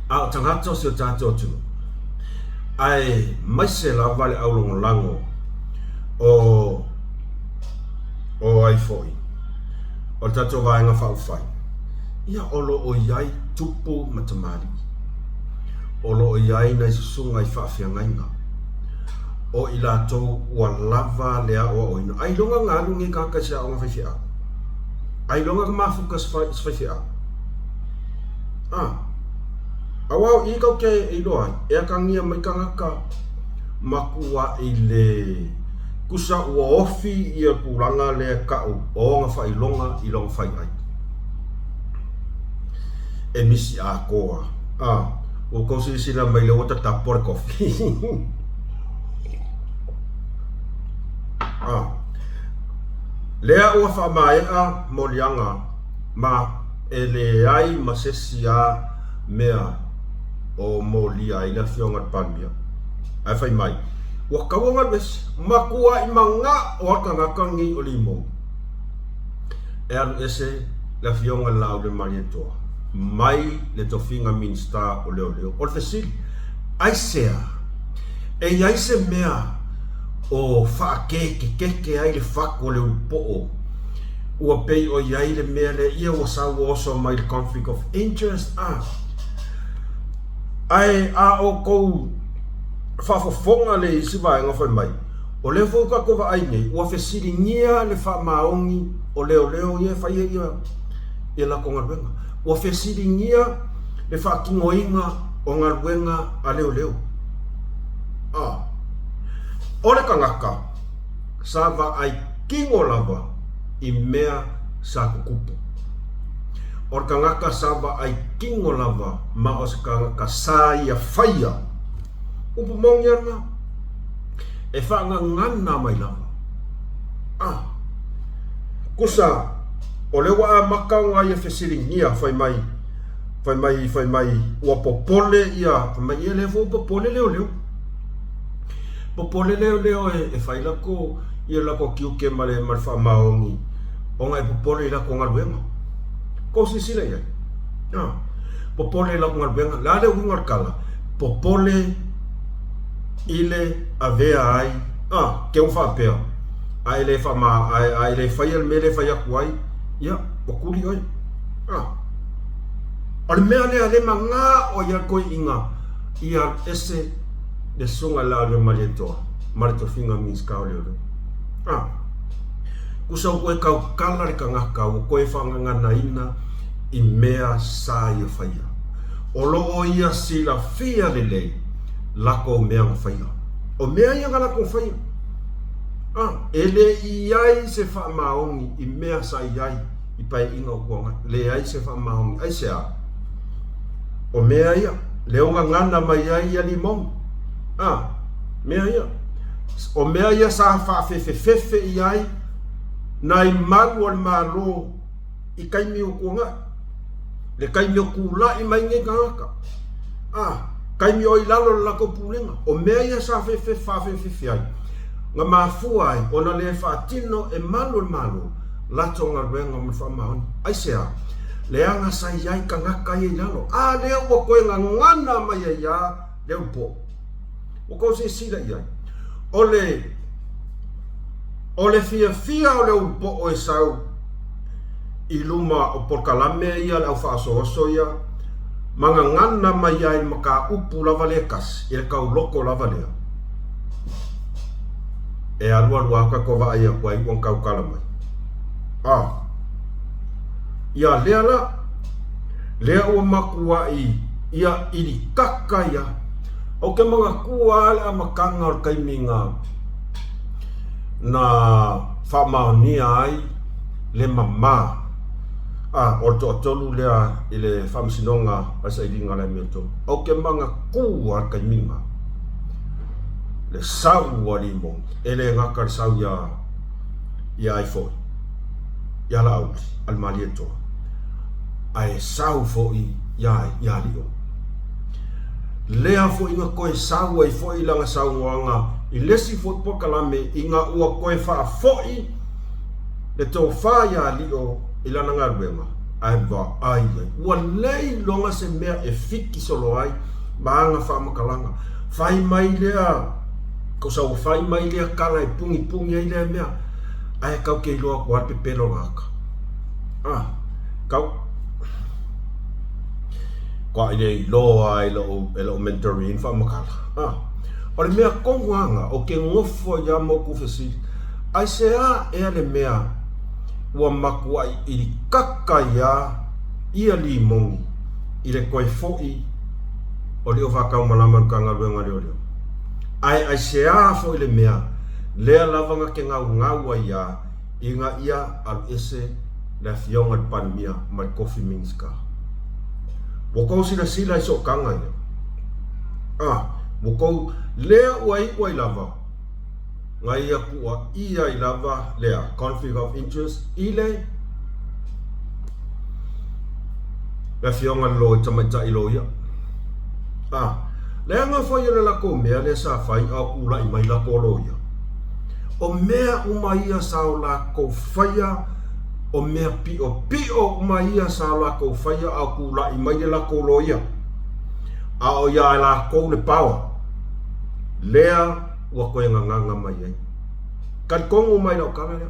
Speaker 1: A o tagata o si o tatou atunuu, aemaise lava le aulagolago o o ai foi, o le tatou Vaega Faaupufai, ia o lo o i ai tupu ma tamalii, o lo o i ai nai susuga i faafeagaiga, o i latou ua lava le aoaoina. Ailoga na alu nei tagata i se aoga faifeau? Ailoga na mafuta i se faifeau? A, aua o i tou te iloa ai, e atagia mai tagata matuai le tusa ua ofi ia tulaga lea e tau o ona faailoga i lona faiai. E misi atoa. A, ua tou silasila mai lea ua tatapo le kofi. A, lea ua faamaea moliaga ma e leai ma sesi a mea o molia ai le Afioga i le Palemia. Ae fai mai, ua taua galu ese, matuai manao a tagata nei o Limoni e alu ese le Afioga i le Laaulialemalietoa mai le tofiga Minisita o Leoleo. O le fesili, aisea e i ai se mea o faaketekete ai le fatu o le ulupoo ua pei o i ai le mea lea ia ua sau ua oso mai le conflict of interest a? Ae a outou faafofoga le isi vaega fai mai, o lea foi ua tatou vaai nei, ua fesiligia le faamaoni o leoleo ia e faia ia ia latou galuega. Ua fesiligia le faatinoina o galuega a leoleo. A o le tagata sa vaai kino lava i mea sa tutupu. O le tagata sa vaai kino lava ma o se tagata sa ia faia. Upu moni ana, e faagagana mai lava. A kusa, o lea ua amata ona ia fesiligia fai mai, fai mai, fai mai, ua popole ia, fai mai, ia lea foi ua popole leoleo. Popole leoleo e fai lako, ia lako tiute ma le, ma le faamaoni ona e popole i lako galuega. Kou silasila i ai. A, popole i lako galuega. Le a le uiga o le tala? Popole i le avea ai, a, te ua faapea, a e le faama, a, a e le faia le mea lea e fai atu ai, ia, ua tuli oe. A, o le mea lea le magao ai a le toeaina ia alu ese le susuga i le Laaulialemalietoa ma le tofiga Minisita o Leoleo. A, kusa ua toe tautala le tagata ua toe faagaganaina i mea sa ia faia. O lo o ia silafia lelei latou mea na faia. O mea ia na latou faia. A, e le i ai se faamaoni i mea sa i ai i paeaiga o tuanai. Leai se faamaoni. Aisea? O mea ia, lea ua gagana mai ai ia limoni. A, mea ia. O mea ia sa faafefefefe i ai nai malu o le Malo i taimi o tuanai. Le taimi o tulai mai nei tagata. A, taimi o i lalo o le latou pulega. O mea ia sa faafefefe ai, na mafua ai ona le faatino e malu o le Malo latou galuega ma le faamaoni. Aisea? Leaga sa i ai tagata ia i lalo, a lea ua toe gagana mai ai lava le ulupo. Ua tou silasila i ai, o le, o le fiafia o le ulupoo e sau i luma o polokalame ia a le au faaosooso ia, ma gagana mai ai le mataupu lava lea e tasi, i le tauloko lava lea. E alualu lava tatou vaai atu ai ua tautala mai. A, ia lea la, lea ua matuai ia ʻilikaka ia. Ou te manatua lava le amataga o le taimi na na faamaonia ai le mama a o le toatolu lea i le Faamasinoga a le Sailiga o le Amiotonu. Ou te manatua lava le taimi lena, le sau a Limoni, e le gata le sau iā ia ai foi, iā Laauli a le Malietoa, ae sau foi iā iā Lio. Lea foi na toe sau ai foi lana saunoaga i le isi foi polokalame ina ua toe faafoi le tofa iā Lio i lana galuega, ae vaai ai, ua leiloga se mea e fiki solo ai ma ana faamatalaga. Fai mai lea, kosa ua fai mai lea tala e pugipugī ai lea mea, ae kau ke iloa atu lava le pepelo o le tagata. Ah, kau. Kua i le iloa e loʻu, e loʻu mentorin faamatala. Ah, o le mea tonu lava na, o ke nofo ai lava ma outou fesili, aisea ea le mea ua matuai ʻilikaka ai a ia limoni i le toe foʻi o Lio Faataumalama i le Matagaluega o Leoleo? Ae aisea foi le mea lea lava na te gaugau ai a ina ia alu ese le Afioga i le Palemia ma le Coffee Minisita? Ua kou silasila i sootaga ia. A, ua kou lea ua iu ai lava, na ia kuaia ai lava lea conflict of interest i le le afioga i le loia tamaitai loia. A, leaga foi o le latou mea lea sa fai a o tulai mai latou loia. O mea uma ia sa o latou faia, o mea piʻopiʻo uma ia sa o latou faia a o tulai mai le latou loia, a o iā latou le power lea ua toe gagaga mai ai. Talitonu mai lau tala lea,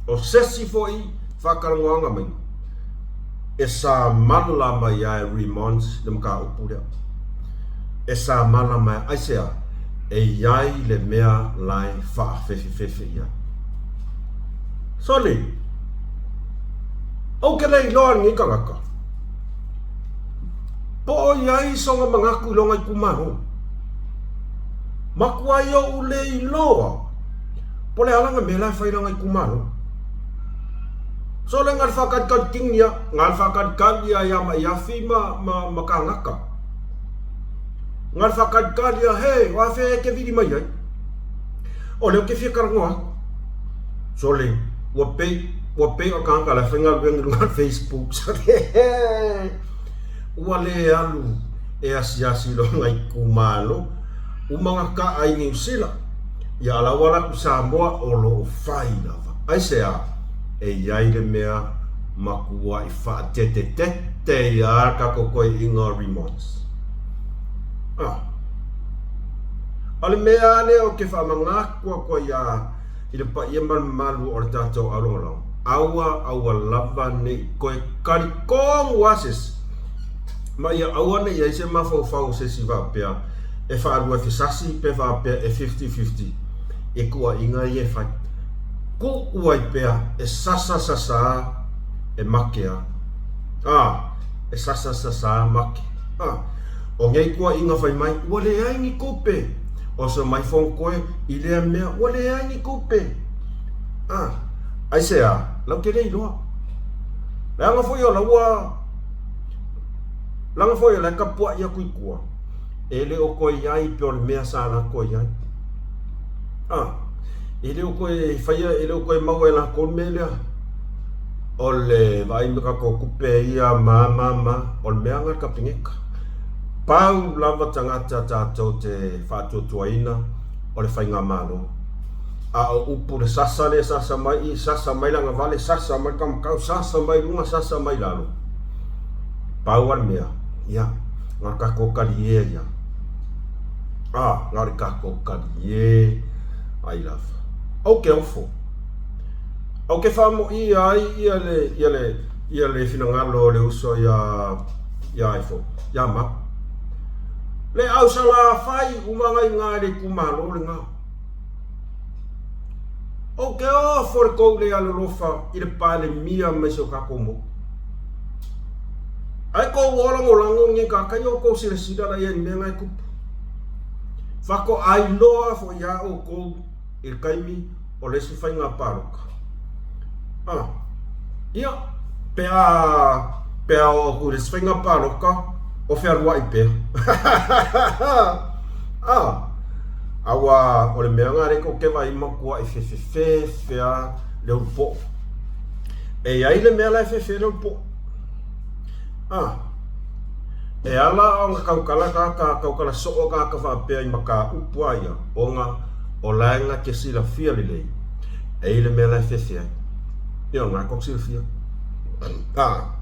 Speaker 1: o sesi foi faatalanoaga mai e sa mala mai ai Remons le mataupu lea. E sa mala mai aisea? E i ai le mea la e faafefefefe i ai. Sole! Ou te le iloa lenei tagata. Po o i ai sona manatu i lona itumalo. Matuai ou le iloa po le a lana mea la e fai i lana itumalo. Sole na le faatalitali kini a, na le faatalitali a ia Maiafi ma, ma, ma kānaka. Na le faatalitali a, he, o afea e te vili mai ai? O lea ou te fia talanoa atu. Sole, ua pei, ua pei o le tagata la e faigaluega i luga o le Facebook. Sole, ua le alu e asiasi i lona itumalo. Uma ona taa i Niu Sila, ia a la ua alu atu i Samoa o lo o fai lava. Aisea? E i ai le mea matuai faatetetete ia le tatou toeaiina o Remons. Ah. O le mea lava lea ou te faamanatu atu ai ia i le paia ma le mamalu o le tatou aulogologo, aua aua lava ne i toe talitonu lava se isi, ma ia aua ne i i ai se mafaufau o se isi faapea e faalua fesasi pe faapea e fifty-fifty i tuuaiga ia e fai. Tuu ai pea e sasa sasa e make a. A, e sasa sasa make. A, o nei tuuaiga fai mai, ua leai ni tupe. O se mai fono i lea mea, ua leai ni tupe. A, aisea, lau te le iloa. Leaga foi o laua, leaga foi o la e tapuai atu i tua, e le o toe i ai pei o le mea sa latou i ai. A, e le o toe faia, e le o toe maua e latou le mea lea. O le vaai me tatou tupe ia ma ma ma, o le mea na le Kapeneta. Pau lava tagata tatou te faatuatuaina o le faigamalo. A o upu le sasa lea sasa mai i, sasa mai le agavale, sasa mai le taumatau, sasa mai luga, sasa mai lalo. Pau lava le mea, ia, na o le tatou talie ia. A, na o le tatou talie ai lava. Ou te ofo. Ou te faamoia ai ia le, ia le, ia le finagalo o le uso ia, ia ai foi, ia Mapu. Le au Salafai uma ngai iga i le itumalo lena. Ou te ofo le tou le alolofa i le Palemia ma si o tatou motu. Ae tou o lagolago nei tagata ia outou silasila la i ai i le mea na e tupu. Faatoa iloa foi ia outou i le taimi o le isi faiga palota. Ah, ia, pe a, pe a oo atu i le isi faiga palota, o fealuai pea. Ah, aua o le mea lena lea tou te vaai matuai fefefefe lava le ulupo'o. E i ai le mea la e fefe ai le ulupo'o. Ah, e ala ona tautala tagata, tautala soo tagata faapea i mataupu lava ia, ona o la e na te silafia lelei, e i ai le mea la e fefe ai. Ia, o lena tou te silafia. Ah,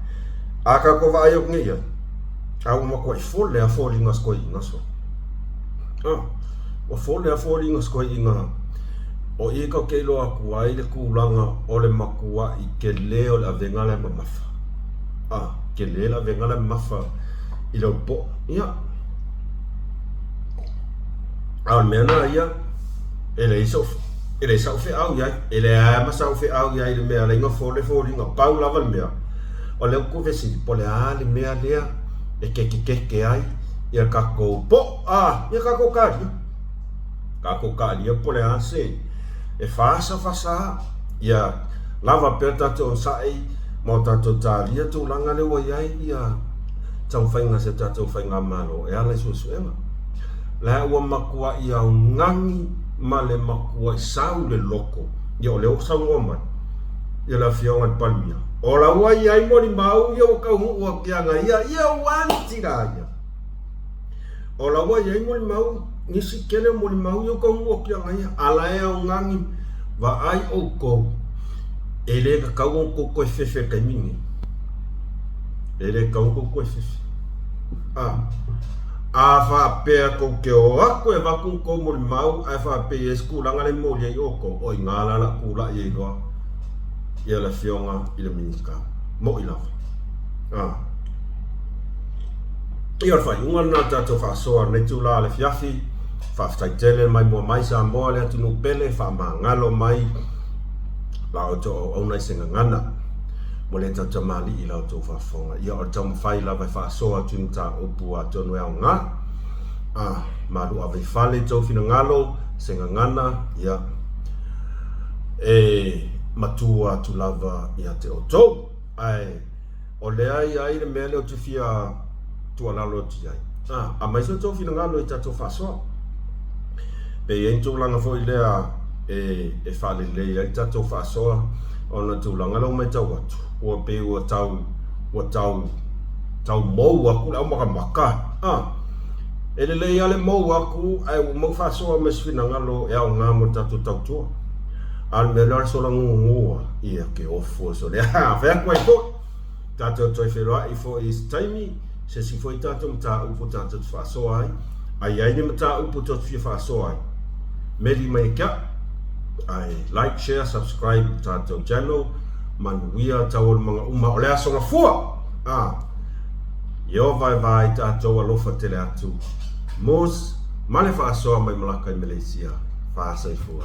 Speaker 1: a tatou vaai atu nei i ai, a ua matuai fole lava foliga o si toeaina so. Ah, ua fole lava foliga o si toeaina o i tou te iloa atu ai le tulaga o le matuai tele o le avega la e mamafa. Ah, tele le avega la e mamafa i lau po'o. Ia, a o le mea lena ia, e leai sau, e leai sau feau i ai. E leai ma sau feau i ai i le mea e ala ai ona fole foliga. Pau lava le mea, o lea ou te fesili, po o le a le mea lea e kekekeke ai ia tatou po'o, a, ia tatou talia. Tatou talia po o le a se e fasafasa ia lava pea tatou onosai ma o tatou talia tulaga lea ua i ai ia. taumafaiga a si a tatou Faigamalo e ala i suesuega. La ua matuai augani ma le matuai sau le loko, ia o lea ua saunoa mai ia le Afioga i le Palemia, o la ua i ai molimau ia ua taunuu atu ia ia, ia ua anti la ia. O la ua i ai molimau, nisi tele o molimau ia ua taunuu atu ia ia, a la e augani, vaai outou, e le tatau ona outou toe fefe i le taimi lenei. E le tatau ona outou toe fefe. A, a faapea tou te o atu e avatu ni tou molimau ae faapea e i ai se tulaga lea e momoli ai outou, o i ina la o le a tulai ai loa ia le Afioga i le Minisita. Mo'i lava. A. Ia o le faaiuga lena o le tatou faasoa i lenei itula o le afiafi. Faafetai tele le maimoa mai Samoa le atunuu pele, faamagalo mai la outou auauna i se gagana. Mo le tautamalii i la outou faafofoga. Ia o le taumafai lava e faasoa atu i mataupu atonu e aoga. A, malu ave i fale i tou finagalo, se gagana, ia, e matua atu lava ia te outou. Ae o lea e i ai le mea lea ou te fia tuualalo atu i ai. A, aumai so outou finagalo i tatou faasoa. Pe i ai ni tulaga foi lea e, e faalelei ai le tatou faasoa, ona o le tulaga lea ua matau atu, ua pei ua tau, ua tau, tau mou atu le aumakamaka. A, e lelei lava le mou atu, ae ua mau faasoa ma se finagalo e aoga mo le tatou tautua. A o le mea lea o le sola gugu lava, ia ke ofo sole. Fai atu ai foi, tatou toe feiloai foi i se taimi, se isi foi tatou mataupu tatou te faasoa ai. A i ai ni mataupu tou te fia faasoa ai, meli mai e ke au. Ae like, share, subscribe i le tatou channel. Manuia taualumaga uma o le Aso Gafua! A, Ieova e va ai tatou alofa tele atu. Mos, ma le faasoa mai Malaka i Malaysia. Faasoifua.